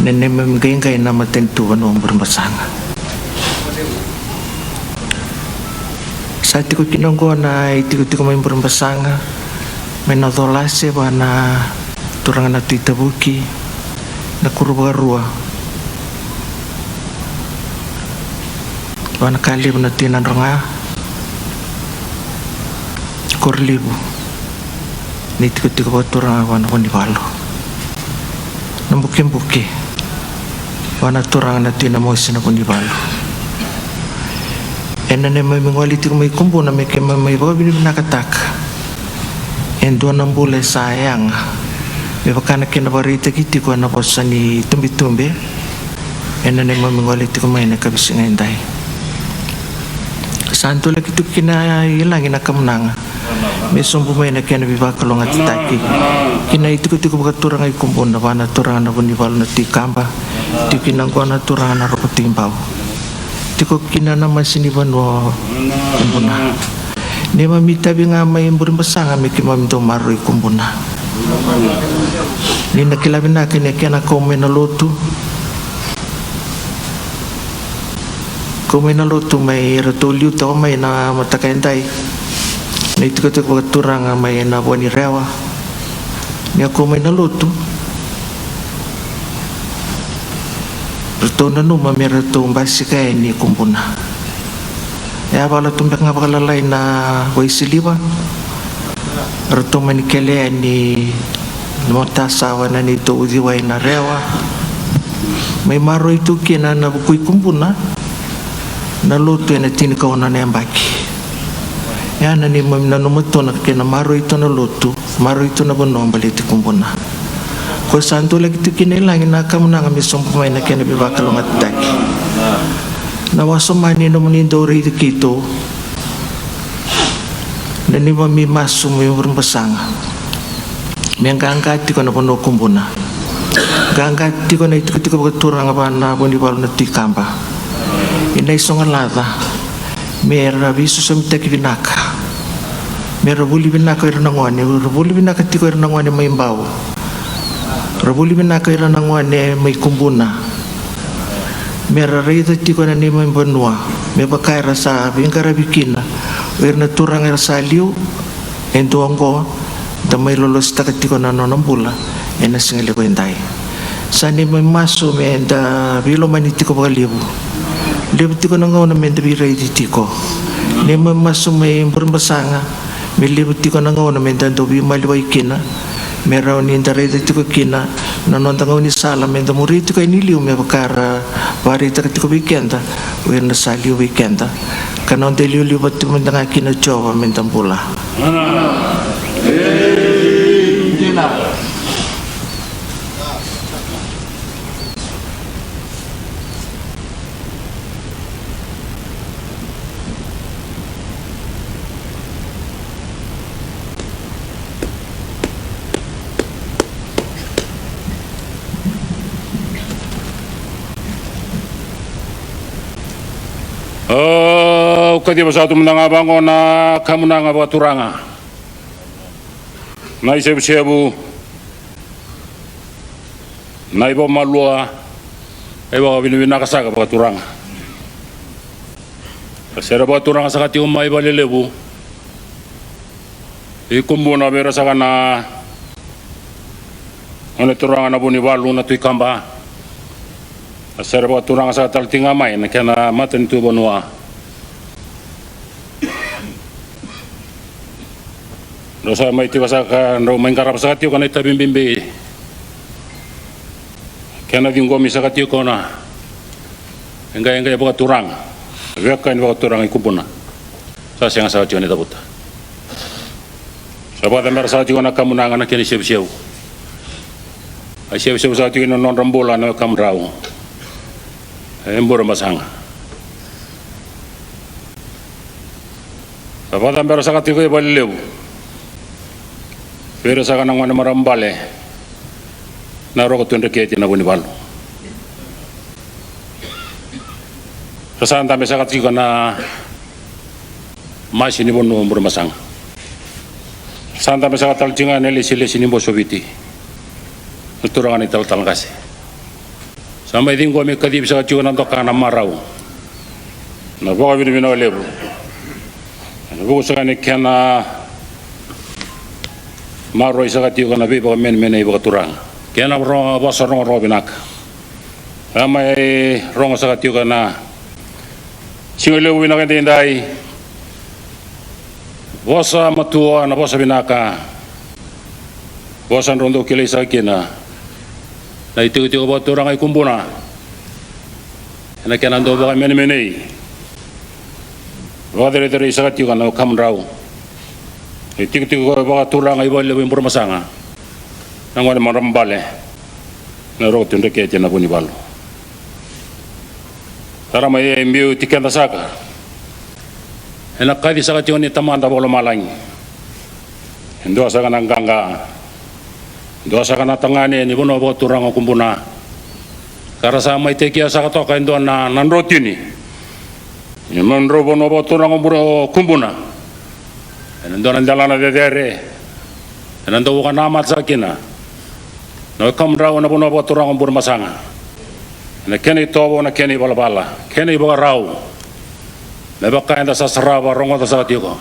na neimami qaiqai na matanitu vanua Burebasaga. Sa tiko kina oqo na itikotiko mai Burebasaga, mai na colase vua na turaga na Tui Tavuki, na Kuruvakarua, vua na Kalevu na Tui Nadroga, Korolevu. Ni tikotiko vakaturaga vua na Vunivalu. Na Bukebuke, vua na turaga na Tui Namosi na Vunivalu. Ena neimami gole tiko mai Kubuna me keimami mai vakavinavinakataka e dua na bula e sa yaga, me vaka na kena vakaraitaki tiko ena vosa ni tubetube. Ena neimami gole tiko mai na kavisiga edai, sa dulaki tiko kina i lagi na kamunaga me sobu mai na kena veivakalougatataki ki na itikotiko vakaturaga i Kubuna, vua na turaga na Vunivalu na Tui Kaba. Tiko kina oqo na turaga na Roko Tui Bau. Tiko kina na masi ni vanua o Kubuna. Neimami itavi ga mai Burebasaga me keimami dau maroroi Kubuna. Ni na kila vinaka ni a kena kau mai na lotu, kau mai na lotu mai, eratou liutaka mai na mataka edai na itikotiko vakaturaga mai na Vua ni Rewa. Ni a kau mai na lotu, ratou nanuma me ratou basika yani i Kubuna. E a vala tu beka ga vakalalai na waisiliva, ratou mani kele yani na matasawa, na neitou uciwai na Rewa, mai maroroi tu kina na vuku i Kubuna na lotu ena tinikaono na yabaki. Ya na neimami nanuma tu na kena maroroi tu na lotu, maroroi tu na vanua baleti Kubuna. Ko sa dulaki tu kina i lagi na kamunaga me sobu mai na kena veivakalougatataki. Na wasoma ni nomuni dau raici keitou, na neimami masu mai Burebasaga, me qaqa tiko na vanua o Kubuna, qaqa tiko na itikotiko vakaturaga vua na Vunivalu na Tui Kaba. Ena isogolaca me ra veisosomitaki vinaka, me ra vuli vinaka o ira na gone, ra vuli vinaka tiko o ira na gone mai Bau, ra vuli vinaka o ira na gone mai Kubuna, me ra raica tiko na neimami vanua me vaka era sa veiqaravi kina o ira na turaga era sa liu. E dua oqo, da mai lolositaka tiko na nona bula ena siga levu edai. Sa neimami masu me da veilomani tiko vakalevu. Levu tiko na gauna me da veiraici tiko. Neimami masu mai Burebasaga me levu tiko na gauna me da dau veimaliwai kina, me rawa ni da raica tiko kina Na noda gaunisala me da muri tiko yani i liu me vaka era vakaraitaka tiko vei keda o ira na sa liu vei keda. Ka noda iliuliu vata tiko mada ga kina o Jiova me da bula. Au kaciva saka tu mada ga vaqo na kamunaga vakaturaga, na isevusevu, na ivakamalua, na ivakavinavinaka saka vakaturaga. Ka sere vakaturaga saka tiko mai valelevu i Kubuna vei ira saka na gone turaga na Vunivalu na Tui Kaba. Ka sere vakaturaga saka tale tiko ga mai na kena matanitu vanua. Drau sa mai tiko saka, drau mai qarava saka tiko na itavi bibi. Kena ciqomi saka tiko na qaiqai vakaturaga, veka ni vakaturaga i Kubuna. Sa sega saka tiko ni cavuta. Sa vakacabera saka tiko na kamunaga na kena isevusevu. A isevusevu saka tiko na nodra bula na wekamudrau e Burebasaga. Sa vakacabera saka tiko i valelevu vei ira saka na gone marama bale na Roko Tui Dreketi na Vunivalu. Ra sa dabe saka tiko na masi ni vanua o Burebasaga. Sa dabe saka tale tiko ga na lesilesi ni Boso Viti, na turaga ni talatala qase. Sa mai ciqomi kacivi saka tiko na doka na marau. Na vakavinavinaka levu ena vuku saka ni kena maroroi saka tiko na veivakamenemenei vakaturaga, kena ro-, vosa rogorogo vinaka. Sa mai rogo saka tiko na siga levu vinaka edaidai. Vosa matua, na vosa vinaka. Vosa drau dau kilai saka kina na itikotiko vakaturaga i Kubuna ena kena dau vakamenemenei, vakacerecerei saka tiko na wekamudrau. Na itikotiko vakaturaga i valelevu i Burebasaga, na gone marama bale na Roko Tui Dreketi na Vunivalu. Tara mai e biu ti keda saka ena kaci saka tiko ni Tamada Vakalomalagi. E dua saka na qaqa, e dua saka na tagane ni vanua vakaturaga o Kubuna. Ka ra sa mai tekia saka toka e dua na, na drotini ni nodrau vanua vakaturaga o Bure-, o Kubuna. Ena dua na delana cecere ena dau vakanamata saka kina na wekamudrau ena vanua vakaturaga o Burebasaga, ena kena itovo, na kena ivalavala, kena ivakarau. Me vaka eda sa sarava, rogoca saka tiko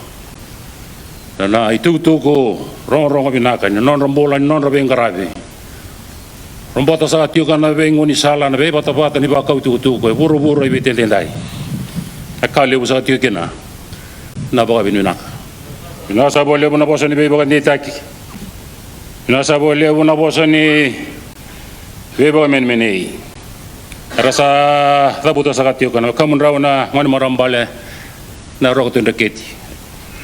na, na itukutuku rogorogo vinaka ni nodra bula, ni nodra veiqaravi. Robota saka tiko na veigaunisala, na veivatavata ni vakau itukutuku e vuravura e Viti edaidai. E ka levu saka tiko kina na vakavinavinaka. Vinaka saka vakalevu na vosa ni veivakadeitaki. Vinaka saka vakalevu na vosa ni veivakamenemenei. Era sa cavuta saka tiko na wekamudrau na gone marama bale na Roko Tui Dreketi.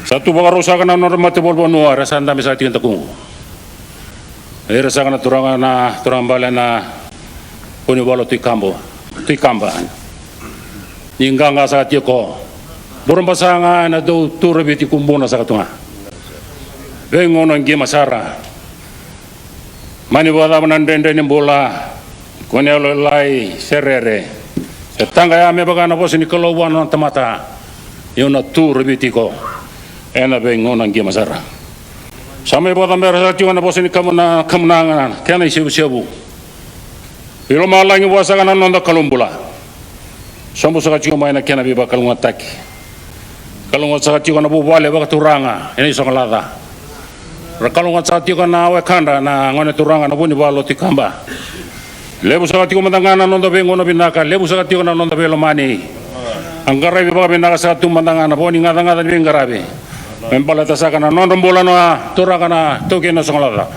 Sa tu vakarau saka na nodra mataivalu vanua, era sa dabe saka tiko e dakuqu. Ira saka na turaga, na turaga bale na Vunivalu Tui Kaba, Tui Kaba. Ni qaqa saka tiko, Burebasaga ena dau tu raviti Kubuna saka tu ga. Veigauna qima sara. Mani vakacava na dredre ni bula, kune yalo lailai se rere, se taqaya, me vaka na vosa ni Kalou vua na nona tamata, niu na tu raviti iko ena veigauna qima sara. Sa mai vakacabera saka tiko na vosa ni kamu-, na kamunaga, kena isevusevu. I lomalagi vua saka na noda Kalou bula. Sobu saka tiko mai na kena veivakalougatataki. Kalougata saka tiko na vuvale vakaturaga ena Isogolaca. Ra kalougata saka tiko na wekadra na gone turaga na Vunivalu Tui Kaba. Levu saka tiko mada ga na noda veigauna vinaka, levu saka tiko na noda veilomani. A qaravi vakavinaka saka tu mada ga na vo ni gacagaca ni veiqaravi me baleta saka na nodra bula na turaga na taukei na Isogolaca.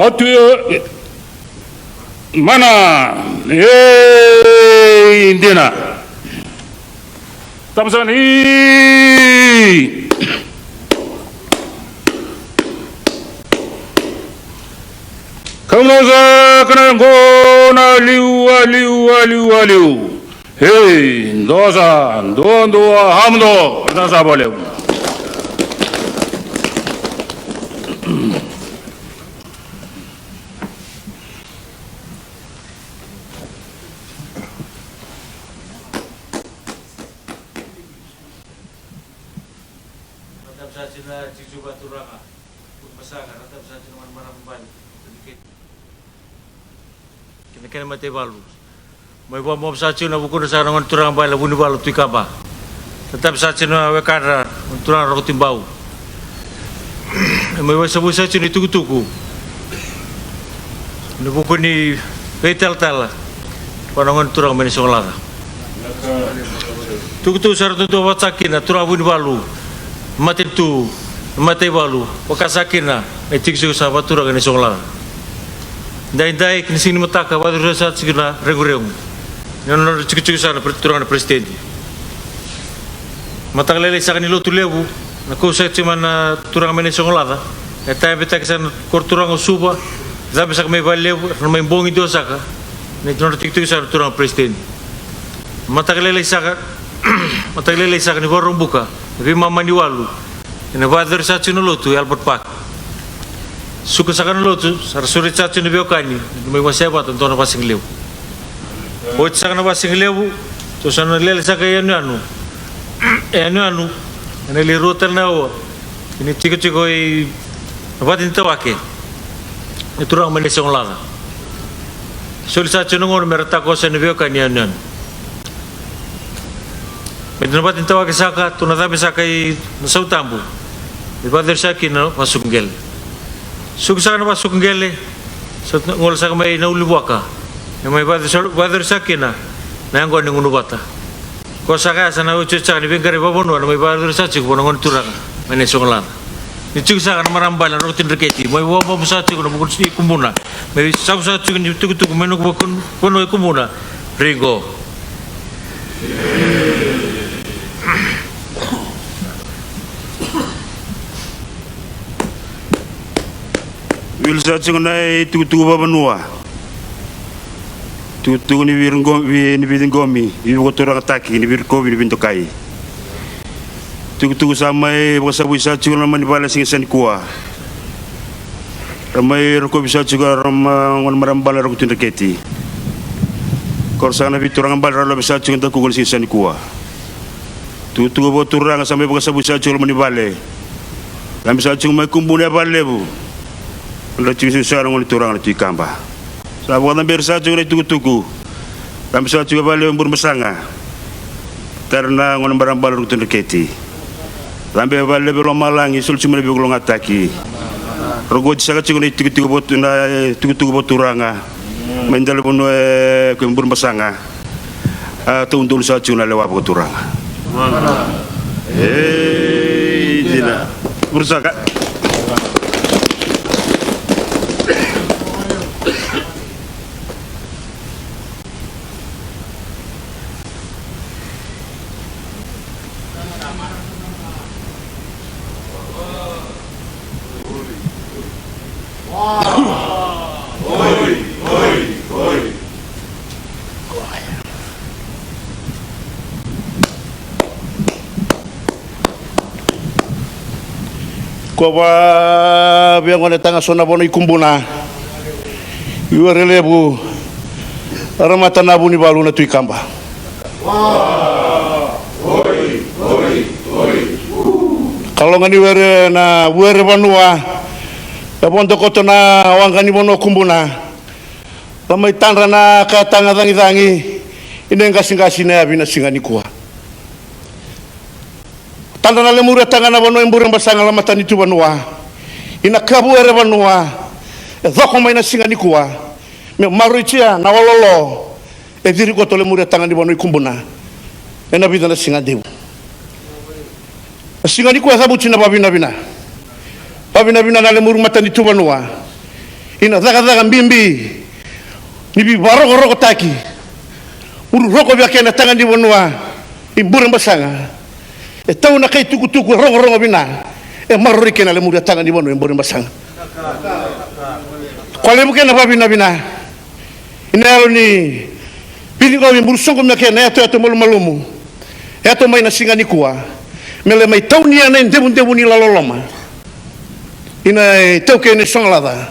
Atu e mana. Ei, dina. Tabu saka ni. Kauna saka na yaqona, liu, a liu, a liu, a liu. Hei, dosa, dua, dua, hamdo, dosa, valeu. Kei na kena mataivalu. Mai vakabobula saka tiko na vukudra saka na gone turaga bale Vunivalu Tuikaba. Tatavi saka tiko na wekadra, gone turaga Roko Tibau. Mai vakasavui saka tiko na itukutuku ena vuku ni veitalatala vua na gone turaga mai Naisogolaca. Tukutuku sara duadua vakataka kina turaga Vunivalu, matanitu, mataivalu, vaka saka kina na itikotiko sa vakaturaga e Naisogolaca. Daidai kina siga ni mataka, vakacuruma saka tiko na reguregu na nodra tikotiko saka na pre-, turaga na peresitedi. Mataka lailai saka ni lotu levu, na kau saka tiko mai na turaga mai Naisogolaca, e tabetaki saka na koro turaga o Suva, cabe saka mai Valelevu, era na mai bogi dua saka na nodra tikotiko saka na turaga peresitedi. Mataka lailai saka, mataka lailai saka ni Vakaraubuka, na veimama ni walu, ena vakayacori saka tiko na lotu e Albert Park. Suka saka na lotu, sa ra sureti saka tiko na veiwekani, ni mai wasea vata dua na vasigalevu. Oti saka na vasigalevu, tou sa na lele saka e yanuyanu, e yanuyanu, ena lai rua tale na aua, ena tikotiko i na vata ni tawake na turaga mai Naisogolaca. Soli saka tiko na gauna me ra takoso na veiwekani e yanuyanu. Mai na vata ni tawake saka, tou na cabe saka i na Sautabu, me vakayacori saka kina na vasuka qele. Suka saka na vasuka qele, sa gole saka mai na Uluvuaka, me mai vakayacori, vakayacori saka kina na yaqona ni gunu vata. Ko saka ya sa na otioti saka ni veiqaravi vakavanua na mai vakayacori saka tiko vua na gone turaga mai Naisogolaca. Ni tiko saka na marama bale na Roko Tui Dreketi, mai vakabobula saka tiko na vuku ni Kubuna, mai savu saka tiko ni tukutuku mai na vanua i Kubuna. Riqo. Wili saka tiko na itukutuku vakavanua. Tukutuku ni viriqo-, vi-, ni viciqomi, ni vakaturagataki, ni virikovi, ni vidokai. Tukutuku sa mai vakasavui saka tiko na loma ni vale siga sa nikua. Ra mai rokovi saka tiko ra ma-, gone marama bale Roko Tui Dreketi. Ko ra saka na veituraga bale ra love saka tiko na dakuqu na siga sa nikua. Tukutuku vakaturaga sa mai vakasavui saka tiko loma ni vale. Cabe saka tiko mai Kubuna e Valelevu. Nodra tiko saka na gone turaga na Tui Kaba. Sa vakacaberi saka tiko na itukutuku. Cabe saka tiko e Valelevu e Burebasaga. Tara na gone marama bale Roko Tui Dreketi. Cabe e Valelevu e lomalagi, soli tiko mai na veivakalougatataki. Rokoti saka tiko na itikotiko vatu-, na, e, tukutuku vakaturaga. Mai dela ni vanua e, ko Burebasaga. A, taudonu saka tiko na lewa vakaturaga. Ei, dina. Vurusaka. Ko va via gonetaka so na vanua i Kubuna. I Werelevu, Ramata na Vunivalu na Tui Kaba. Kalougata ni were na were vanua. E vodo koto na waqa ni vanua Kubuna. Ra mai tadra na ka taga cagicagi. Ina qasigasi na yavi na siga nikua. Tadra na lemuri e taga na vanua e Burebasaga, la matanitu vanua. Ina kavu ere vanua. E coko mai na siga nikua. Me maroi tia na walolo. E ciri koto lemuri e taga ni vanua i Kubuna. Ena vica na siga devu. Na siga nikua e cavuti na vavinavina. Vavinavina na lemuri matanitu vanua. ina cakacaka bibi ni veivakarokorokotaki, vuru roko vei kena taga ni vanua i Burebasaga. E tau na kai tukutuku e rogorogo vina, e maroroi kena lemuri a taga ni vanua e Burebasaga. Ko levu kena vavinavina ina yalo ni viliqovi, buru soqo me kena yatoyato malumalumu. E yato mai na siga nikua me lai mai taunia na idevudevu ni laloloma. Ina itaukei na isogolaca,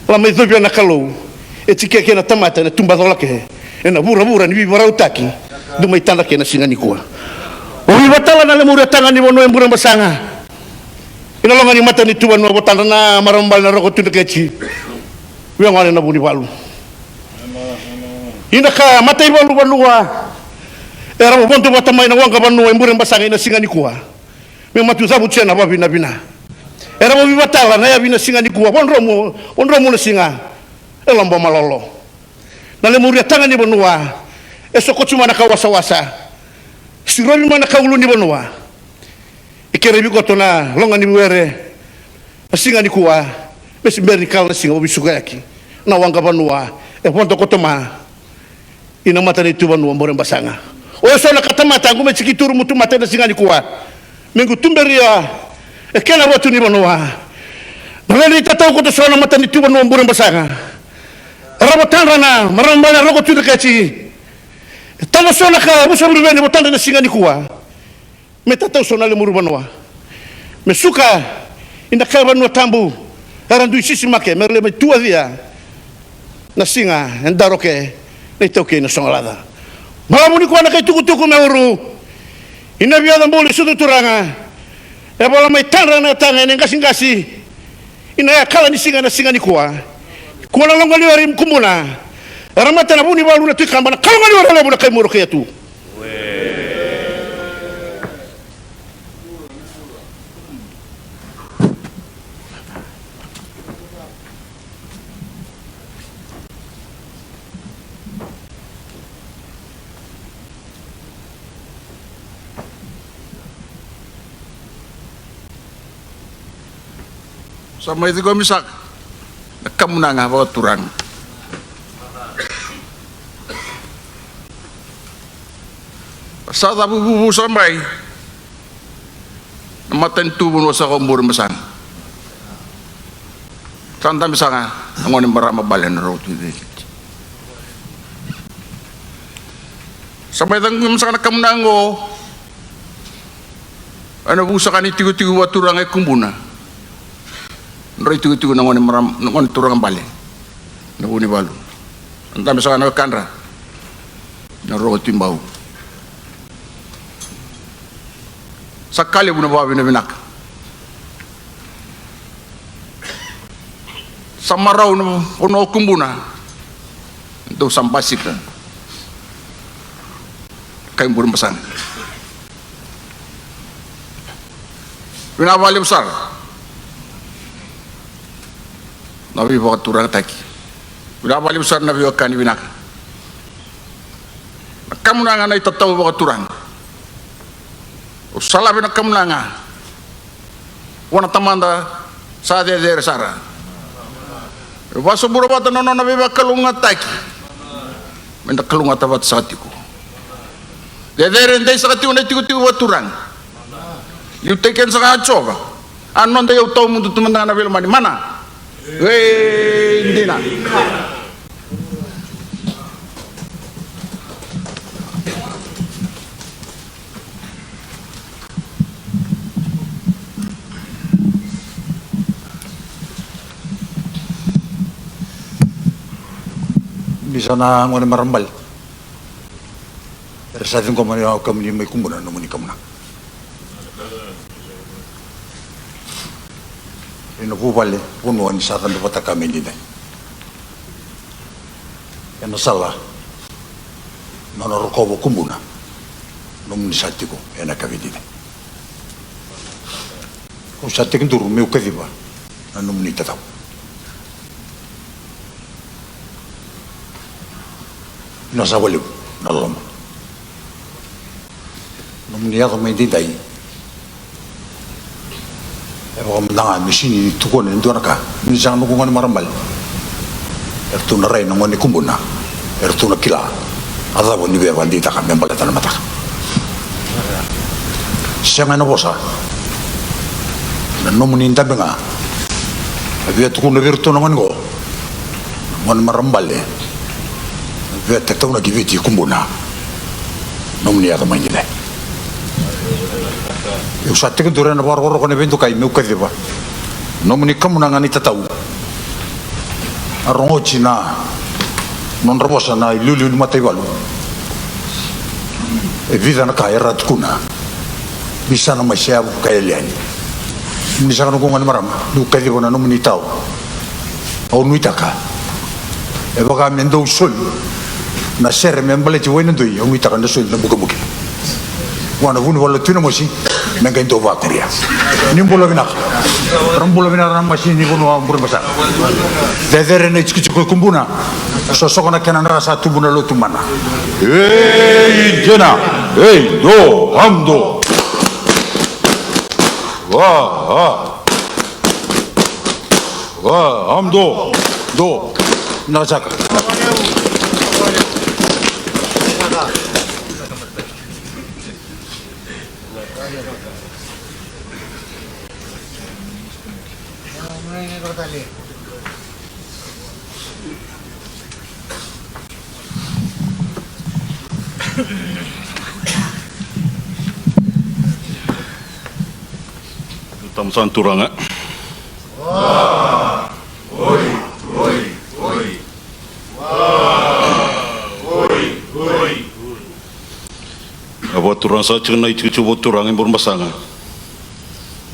la mai covia na Kalou. E tike kei na tamata ena tuba colake ena vuravura ni veivarautaki. Dou mai tadra kei na siga nikua. O veivatala na lemuri a taga ni vanua e Burebasaga. Ina loga ni matanitu vanua, votadra na marama bale na Roko Tui Dreketi. Via gone na Vunivalu. Ina ka mataivalu vanua era vodo vata mai na waqa vanua e Burebasaga ina siga nikua. Me matu cavutia na vavinavina. Era veivatala na yavi na siga nikua, vodromu, vodromu na siga. E lobo malolo. Na lemuri a taga ni vanua e sokoti mai na ka wasawasa. Sirovi mai na ka ulu ni vanua. E kerevi koto na loga ni were na siga nikua. Me se bera ni kala na siga o veisukayaki na waqa vanua e vodo koto mai ina matanitu vanua Burebasaga. O eso na ka tamata qu me tiki turu mutu mata ena siga nikua. Me qu tuberia e kena vatu ni vanua. Na lele itatau koto so na matanitu vanua Burebasaga. Era votadra na marama bale na Roko Tui Dreketi. E tau so na ka vusa vuriveni votadra na siga nikua. Me tatau so na lemuri vanua. Me suka ina kai vanua tabu era dui sisimake me ra lai mai tuacia na siga e daroke na itaukei na sogolaca. Balavu nikua na kai tukutuku me uru ina via cabuli sucu turaga. E vola mai tadra na taga ena qasigasi ina yakala ni siga na siga nikua. Kua na loga ni were i Kubuna. Era mata na Vunivalu na Tui Kaba na kaloga ni were levu na kai Muro kei Atu. Sa mai ciqomi saka na kamunaga vakaturaga. Sa cavuvuvu sa mai na matanitu vanua sa ko Burebasaga. Sa dabe saka na gone marama bale na Roko Tui Dreketi. Sa mai ciqomi saka na kamunaga oqo. Ena vu saka ni tikotiko vakaturaga e Kubuna. Dro itikotiko na gone marama, na gone turaga bale na Vunivalu. Dabe saka na wekadra na Roko Tui Bau. Sa ka levu na vakavinavinaka. Sa marau na vanua o Kubuna. Dou sa basika kai Burebasaga. Vinaka vakalevu sara na veivakaturagataki. Vinaka vakalevu sara na veiwekani vinaka. Na kamunaga na itatau vakaturaga. Au sa lave na kamunaga vua na Tamada sa cecere sara. E vakasabura vata na nona veivakalougatataki. Meda kalougata vata saka tiko. Cecere dei saka tiko na itikotiko vakaturaga. Liutaki keda saka, a Jiova. A noda iyau tawamudu tu mada ga na veilomani. Mana. E dina. Ni sa na gone marama bale. Era sa ciqoma na wekaqu mai Kubuna na nomuni kamunaga. Ena vuvale, vanua ni sa cabe vata ka me didai. Ena sala, nona rokova o Kubuna, nomuni sa tiko ena ka vei didai. Au sa tekiduru meu kaciva na nomuni tatau. Na sa vakalevu na loloma. Nomuni yaco mai daidai. E vakamada ga me sini ni tukuna e dua na ka. Ni sa noqu gone marama bale. Eratou na rai na gone ni Kubuna, eratou na kila a cava ni via vakadeitaka me baleta na mataka. Sega ena vosa na nomuni dabe ga. A via tukuna vei iratou na gone qo, na gone marama bale, na via tataunaki Viti i Kubuna, nomuni yaco mai ni le. Au sa tekiduru ena vakarokoroko ena veidokai meu kaciva nomuni kamunaga ni tatau. A rogoci na nodra vosa na iliuliu ni mataivalu. E vica na ka era a tukuna. Veisana mai se yavu ka yali yani. Ni saka noqu gone marama, niu kaciva na nomuni tao. Au nuitaka e vaka me dau soli na sere me baleti Wainadoi, au nuitaka na soli na bukebuke. Vua na vunivalu Tui Namosi me qai dau vakateria. Ni bula vinaka. Ra bula vinaka na masi ni vanua o Burebasaga. Cecere na itikotiko i Kubuna. Sosoka na kena dra sa tubu na lotu mana. Ei dina, ei do, am do. Wa, wa. Wa, am do, do. Na saka. Tama sa na turaga. A vakaturaga saka tiko na itikotiko vakaturaga i Burebasaga.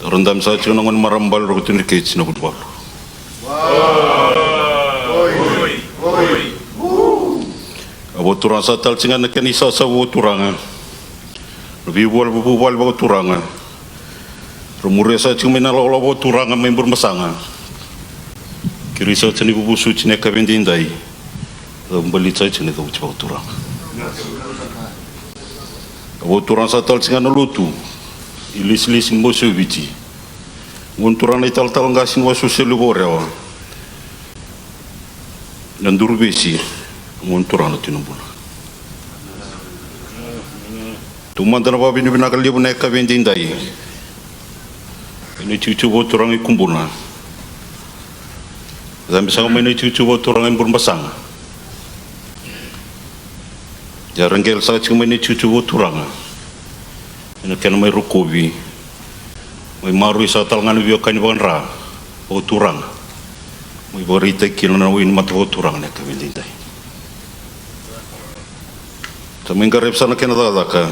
Ra dabe saka tiko na gone marama bale Roko Tui Dreketi na vunivalu. A vakaturaga saka tale tiko ga na kena isasavu vakaturaga. Na veivuvale, vuvale vakaturaga. Ra muria saka tiko mai na lakolako vakaturaga mai Burebasaga. Kerei saka tiko na ivuvusuti na yakavi edaidai. Ra baleti saka tiko na icavuti vakaturaga. A vakaturaga saka tale tiko ga na lotu. Ilesilesi ni Mosi o Viti. Gone turaga na italatala qase ni Wasewase Levu o Rewa. Na Duruvesi, gone turaga na Tui Nabuna. Taumada na vakavinavinaka levu na yakavi edaidai. Ena itikotiko vakaturaga i Kubuna. Cabe saka mai na itikotiko vakaturaga i Burebasaga. Ia ra qele saka tiko mai na itikotiko vakaturaga. Ena kena mai rokovi. Mai maroroi saka tale ga na veiwekani vakadra vakaturaga. Mai vakaraitaki kina na wai ni mata vakaturaga na yakavi edaidai. Sa mai qaravi saka na kena cakacaka.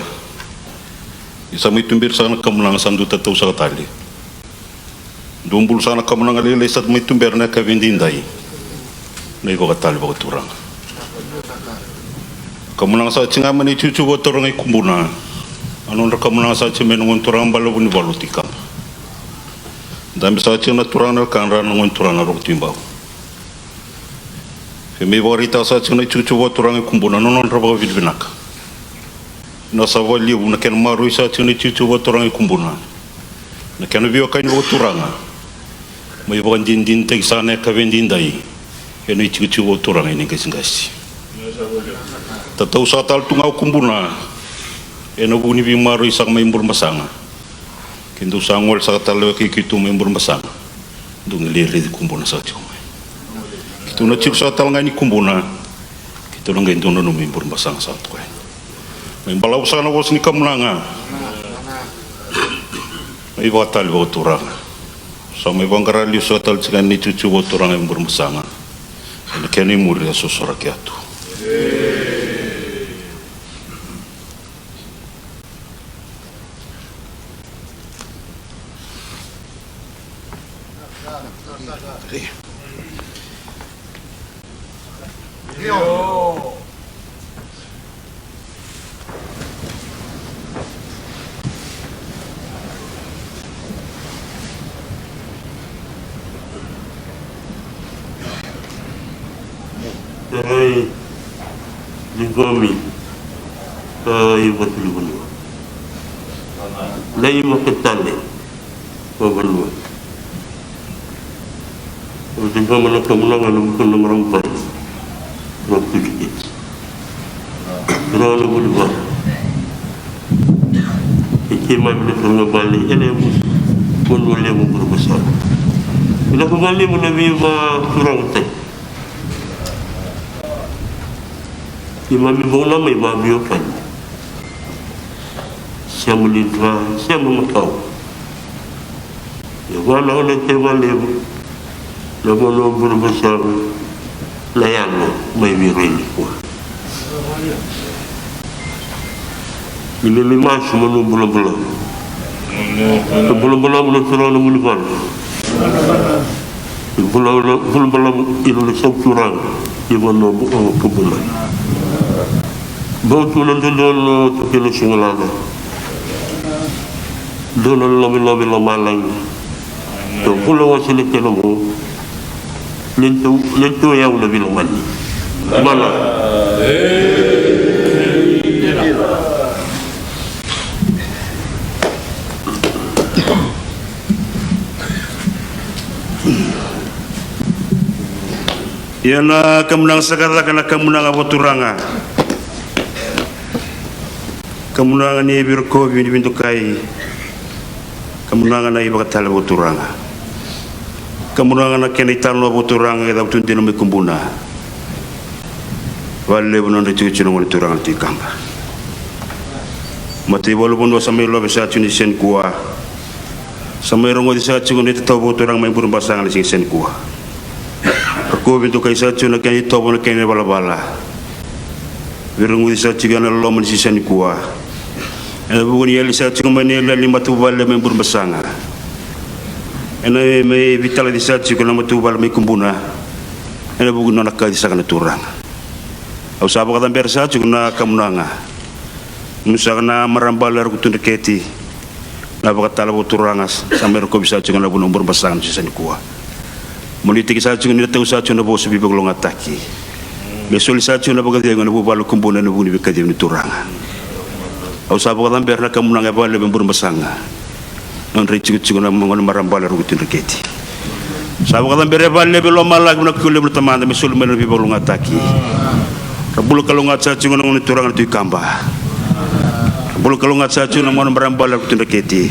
Ni sa mai tuberi saka na kamunaga sa dau tatau saka tale. Dua bulu saka na kamunaga lailai sa mai tubera na yakavi edaidai. Na ivakatale vakaturaga. Kamunaga saka tiko ga mai na itikotiko vakaturaga i Kubuna. A nodra kamunaga saka tiko mai na gone turaga bale vunivalu Tui Kaba. Dabe saka tiko na turaga na wekadra na gone turaga na Roko Tui Bau. Ke mai vakaraitaka saka tiko na itikotiko vakaturaga i Kubuna na nodra vakavinavinaka. Na sa vakalevu na kena maroroi saka tiko na itikotiko vakaturaga i Kubuna. Na kena veiwekani vakaturaga. Mai vakadinadinataki saka na yakavi edaidai. Ena itikotiko vakaturaga i Naiqasiqasi. Tatau saka tale tu ga o Kubuna. Ena vuku ni veimaroroi saka mai Burebasaga. Keitou sa gole saka tale weka i keitou mai Burebasaga. Dou qai lai raici Kubuna saka tiko mai. Keitou na tiko saka tale ga ni Kubuna. Keitou na qai dau nanumi Burebasaga saka tiko yani. Mai balavu saka na vosa ni kamunaga. Mai vakatale vakaturaga. Sa mai vaqara liu saka tale tiko yani na itikotiko vakaturaga i Burebasaga. Ena kena imuri a sosoraki atu. Tarai ni Gomi, ka i Vatulivaniwa. Na i Vakatale, ka vanua. Au se bama na kamunaga na vuku na marama bale. Nona vuli vale. E keimami na turaga vale e levu. Vanua levu Burebasaga. Vinaka vakalevu na veivaturagataki. Keimami bau na mai vavio kani. Sema lidra, sema makau. Ia vana ona teva levu na vanua Burebasaga na yalo mai vei ira nikua. Ni lele masu mo nu bulabula. Bulabula mo na turaga na vuli vale. Bulabula ira na sau turaga ni vanua Burebasaga. Bau tu na dodonu na tukena sugalala. Dua na lovelovelo malagi. Tou bula wase na kena mo. Leitou, leitou e au na vilomani. Mana. Ia na kamunaga sa ka caka na kamunaga vakaturaga. Kamunaga ni virokovi ni vidokai. Kamunaga na ivakatale vakaturaga. Kamunaga na kena italanoa vakaturaga e cavutu dina mai Kubuna. Valevu na nodra itikotiko na gone turaga na Tui Kaba. Mataivalu vanua sa mai love sa tiko ni siga nikua. Sa mai rogoci sa tiko na itatau vakaturaga mai Burebasaga na siga sa nikua. Rokovi dokai sa tiko na kena itovo na kena ivalavala. Veireguci sa tiko ena loma ni siga sa nikua. Ena vuku ni yali sa tiko mai na yali ni matavuvale mai Burebasaga. Ena mai veitalaci sa tiko na matavuvale mai Kubuna. Ena vuku ni nona kaci saka na turaga. Au sa vakacabera sa tiko na kamunaga. Mu saka na marabale Rukutudraketi. Na vakatala vakaturaga sa mai rokovi sa tiko na vanua Burebasaga na siga sa nikua. Mo ni tiki sa tiko ni na tau sa tiko na vosa veivakalougatataki. Me soli sa tiko na vakacegu ena vuvale Kubuna ena vuku ni veikacivi ni turaga. Au sa vakacabera na kamunaga e valevu e Burebasaga. Nodra itikotiko na gone marabale Rukutudraketi. Sa vakacabera e valevu e lomalagi na kau levu na tamada me soli mai na veivakalougatataki. Ra bula kalougata sa tiko na gone turaga na Tui Kaba. Ra bula kalougata sa tiko na gone marabale Rukutudraketi.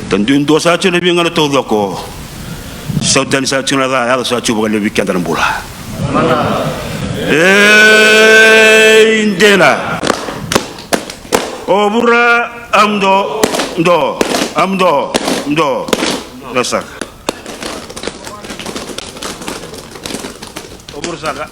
Taduidua sa tiko na veigauna taucoko. Sautani sa tiko na ca, yaco sa tiko vakalevu vei keda na bula. Ei dina. O vura, amudo, do, amudo, do. Do saka. O vura saka.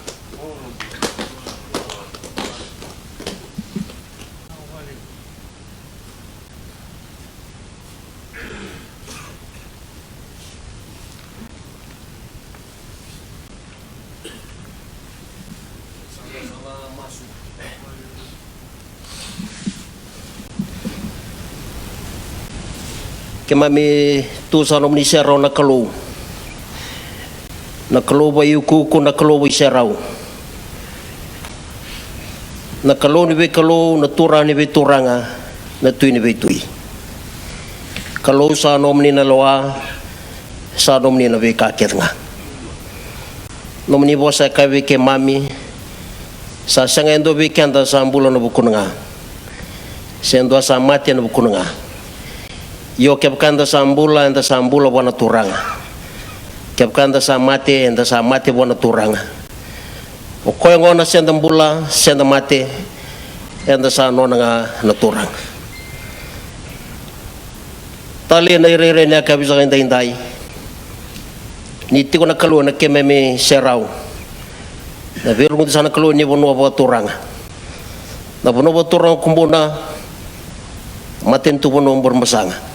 Keimami tu sa nomuni serau na Kalou. Na Kalou vakaiukuuku, na Kalou vakaiserau. Na Kalou ni veikalou, na Turaga ni veituraga, na Tui ni veitui. Kalou sa nomuni na lewa, sa nomuni na veika kece ga. Nomuni vosa e kaya vei keimami, sa sega e dua vei keda sa bula ena vukuna ga, se dua sa mate ena vukuna ga. Io, kevaka eda sa bula, eda sa bula vua na Turaga. Kevaka eda sa mate, eda sa mate vua na Turaga. O koya gona se da bula, se da mate, eda sa nona ga na Turaga. Talei na irairai ni yakavi saka edaidai. Ni tiko na Kalou ena keimami serau. Na veirogoci sa na Kalou ni vanua vakaturaga. Na vanua vakaturaga Kubuna, matanitu vanua Burebasaga.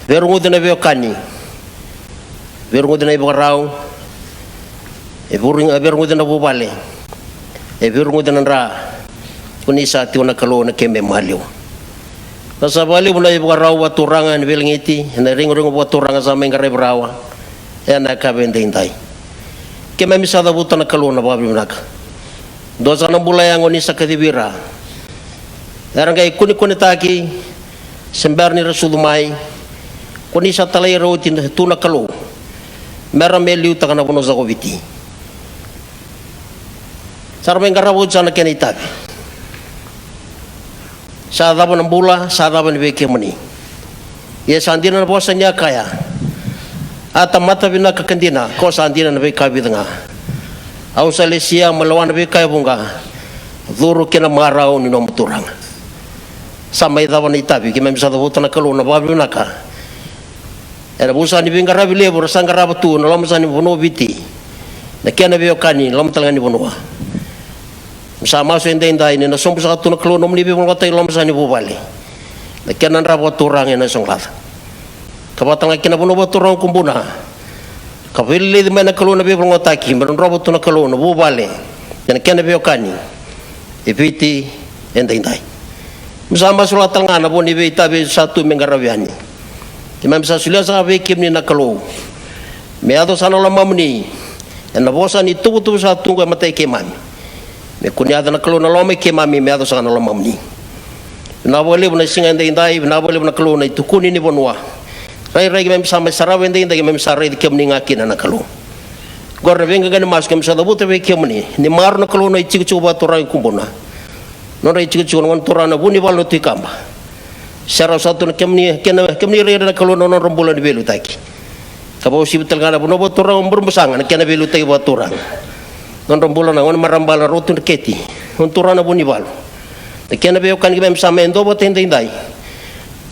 Veirogoci na veiwekani. Veirogoci na ivakarau. E vuru-, e veirogoci na vuvale. E veirogoci na dra. Ko ni sa tiko na Kalou ena keimami maliwa. Ka sa vakalevu na ivakarau vakaturaga ena veilagiti, ena regorego vakaturaga sa mai qaravi rawa ena yakavi edaidai. Keimami sa cavuta na Kalou na vakavinavinaka. Dua sa na bula yago ni sa kacivi ira. Era qai kunekunetaki, se bera ni ra sucu mai. Ko ni sa talai ira oti tu na Kalou. Me ra mai liutaka na vanua sa ko Viti. Sa ra mai qarava oti sara na kena itavi. Sa cava na bula, sa cava ni vei kemuni. Ia sa dina na vosa ni a kaya, a tamata vinaka ka dina, ko sa dina na veika vica ga. Au sa lesia mo lewa na veika e vuqa, curu ki na marau ni nomu Turaga. Sa mai cava na itavi, keimami sa cavuta na Kalou na vakavinaka. Ena vusa ni veiqaravi levu ra sa qarava tu na loma sa ni vanua o Viti, na kena veiwekani na loma tale ga ni vanua. Sa masu edaidai ni na sobu saka tu na Kalou nomuni veivakalotaki loma sa ni vuvale, na kena dra vakaturaga ena soqaca. Ka vata ga kina vanua vakaturaga o Kubuna, ka veililici mai na Kalou na veivakalotaki me drodrova tu na Kalou na vuvale kei na kena veiwekani e Viti edaidai. Keimami sa masulaka tale ga na vo ni veitavi sa tu me qaravi yani. Keimami sa solia saka vei kemuni na Kalou, me yaco saka na lomamuni ena vosa ni tuvatuva sa tu qo e matai keimami, me kua ni yaco na Kalou na loma i keimami, me yaco saka na lomamuni. Vinaka vakalevu na siga edaidai, vinaka vakalevu na Kalou na itukuni ni vanua. Rairai keimami sa mai sarava edaidai, keimami sa raici kemuni ga kina na Kalou. Qori na veiqaqa ni masu keimami sa cavuta vei kemuni, ni marau na Kalou na itikotiko vakaturaga i Kubuna. Nodra itikotiko na gone turaga na Vunivalu na Tui Kaba. Serau saka tu na kemuni, kena, kemuni rairai na Kalou na nodra bula ni veiliutaki. Ka vakauasivi tale ga na vanua vakaturaga o Burebasaga na kena veiliutaki vakaturaga. Nodra bula na gone marama bale na Roko Tui Dreketi, gone turaga na Vunivalu. Na kena veiwekani keimami sa mai dua vata edaidai.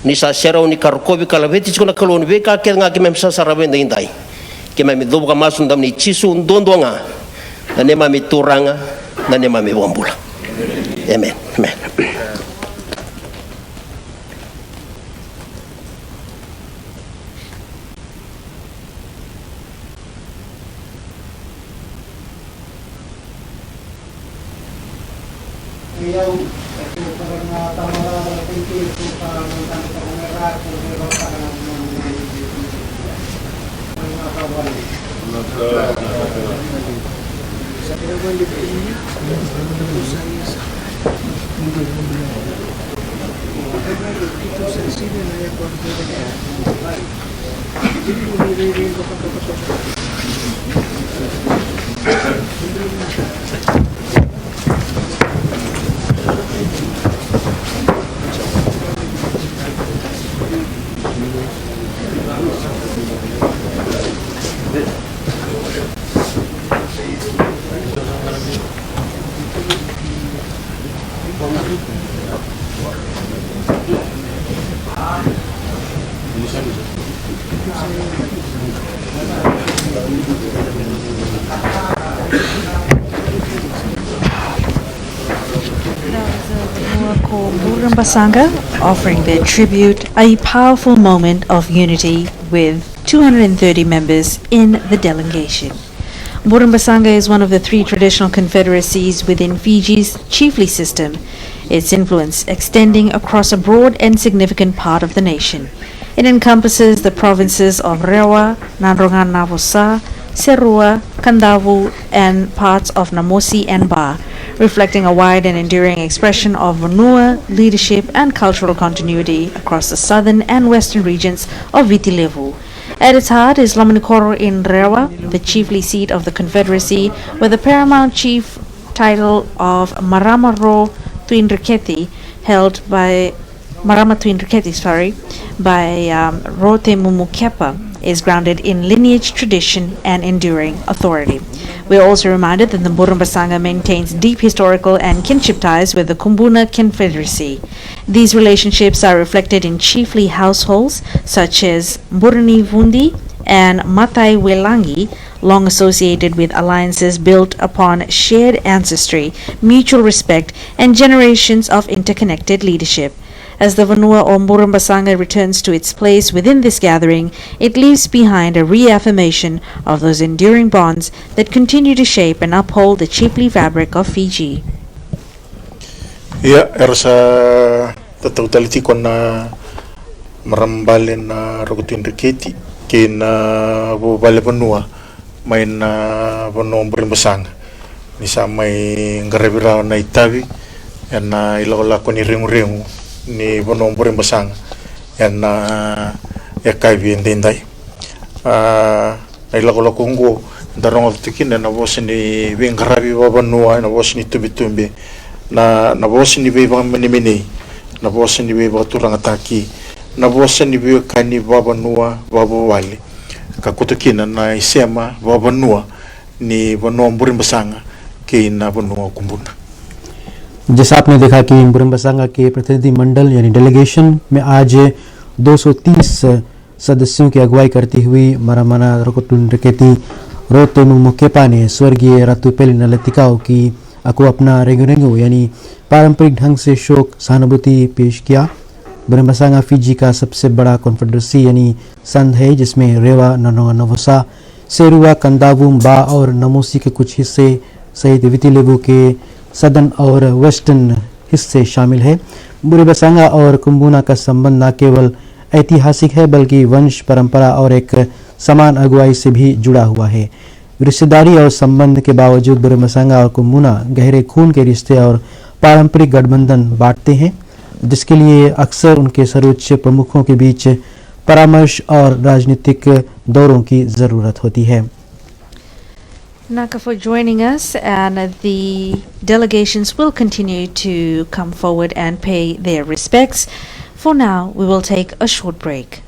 Ni sa serau ni ka rokovi ka laveti tiko na Kalou ni veika kece ga keimami sa sarava edaidai. Keimami cuva ka masu ena yacamuni Jisu duadua ga, na neimami Turaga, na neimami iVakabula. Emeni. Emeni. That was a Vanua ko Burebasaga offering their tribute, a powerful moment of unity with two hundred thirty members in the delegation. Burebasaga is one of the three traditional confederacies within Fiji's chiefly system, its influence extending across a broad and significant part of the nation. It encompasses the provinces of Rewa, Nadroga Navosa, Serua, Kadavu, and parts of Namosi and Ba, reflecting a wide and enduring expression of vanua, leadership, and cultural continuity across the southern and western regions of Viti Levu. At its heart is Lomanikoro in Rewa, the chiefly seat of the confederacy, where the paramount chief title of Marama Ro Tuindreketi, held by Marama Tuindreketi, sorry, by, um, Ro Te Mumukepa, is grounded in lineage, tradition, and enduring authority. We are also reminded that the Burebasaga maintains deep historical and kinship ties with the Kubuna Confederacy. These relationships are reflected in chiefly households such as Burenivundi and Mataiwelagi, long associated with alliances built upon shared ancestry, mutual respect, and generations of interconnected leadership. As the Vanua o Burebasaga returns to its place within this gathering, it leaves behind a reaffirmation of those enduring bonds that continue to shape and uphold the chiefly fabric of Fiji. Ia, era sa tatau tale tiko na marama bale na Roko Tuindreketi kei na vuvale vanua mai na vanua o Burebasaga, ni sa mai qaravi rawa na itavi ena ilakolako ni reguregu ni vanua o Burebasaga ena yakavi edaidai. A, na ilakolako oqo Da rogoca tu kina na vosa ni veiqaravi vavanua, na vosa ni tubetube, na, na vosa ni veivakamenemenei, na vosa ni veivakaturagataki, na vosa ni veiwekani vavanua, vavuvale, ka koto kina na isema vavanua ni vanua o Burebasaga kei na vanua o Kubuna. जैसा आपने देखा कि बुरम्बासांगा के प्रतिनिधिमंडल यानी डेलीगेशन में आज दो सौ तीस सदस्यों की अगुवाई करती हुई मरामाना रकोटुन रकेटी रोतेमु मोकेपा ने स्वर्गीय रातू पेलिना लतिकाओ की अको अपना रेंगु रेंगु यानी पारंपरिक ढंग से शोक सहानुभूति पेश किया। बुरम्बासांगा फिजी का सबसे बड़ा कॉन्फेडरेसी यानी संघ है, जिसमें रेवा, ननोंगा नवोसा, सेरुवा, कंदावुम, बा और नमोसी के कुछ हिस्से सहित वितिलेवु के सदर्न और वेस्टर्न हिस्से शामिल है। बुरेबासांगा और कुंबुना का संबंध न केवल ऐतिहासिक है, बल्कि वंश परंपरा और एक समान अगुवाई से भी जुड़ा हुआ है। रिश्तेदारी और संबंध के बावजूद बुरेबासांगा और कुंबुना गहरे खून के रिश्ते और पारंपरिक गठबंधन बांटते हैं, जिसके लिए अक्सर उनके सर्वोच्च प्रमुखों के बीच परामर्श और राजनीतिक दौरों की जरूरत होती है। Naka for joining us, and the delegations will continue to come forward and pay their respects. For now, we will take a short break.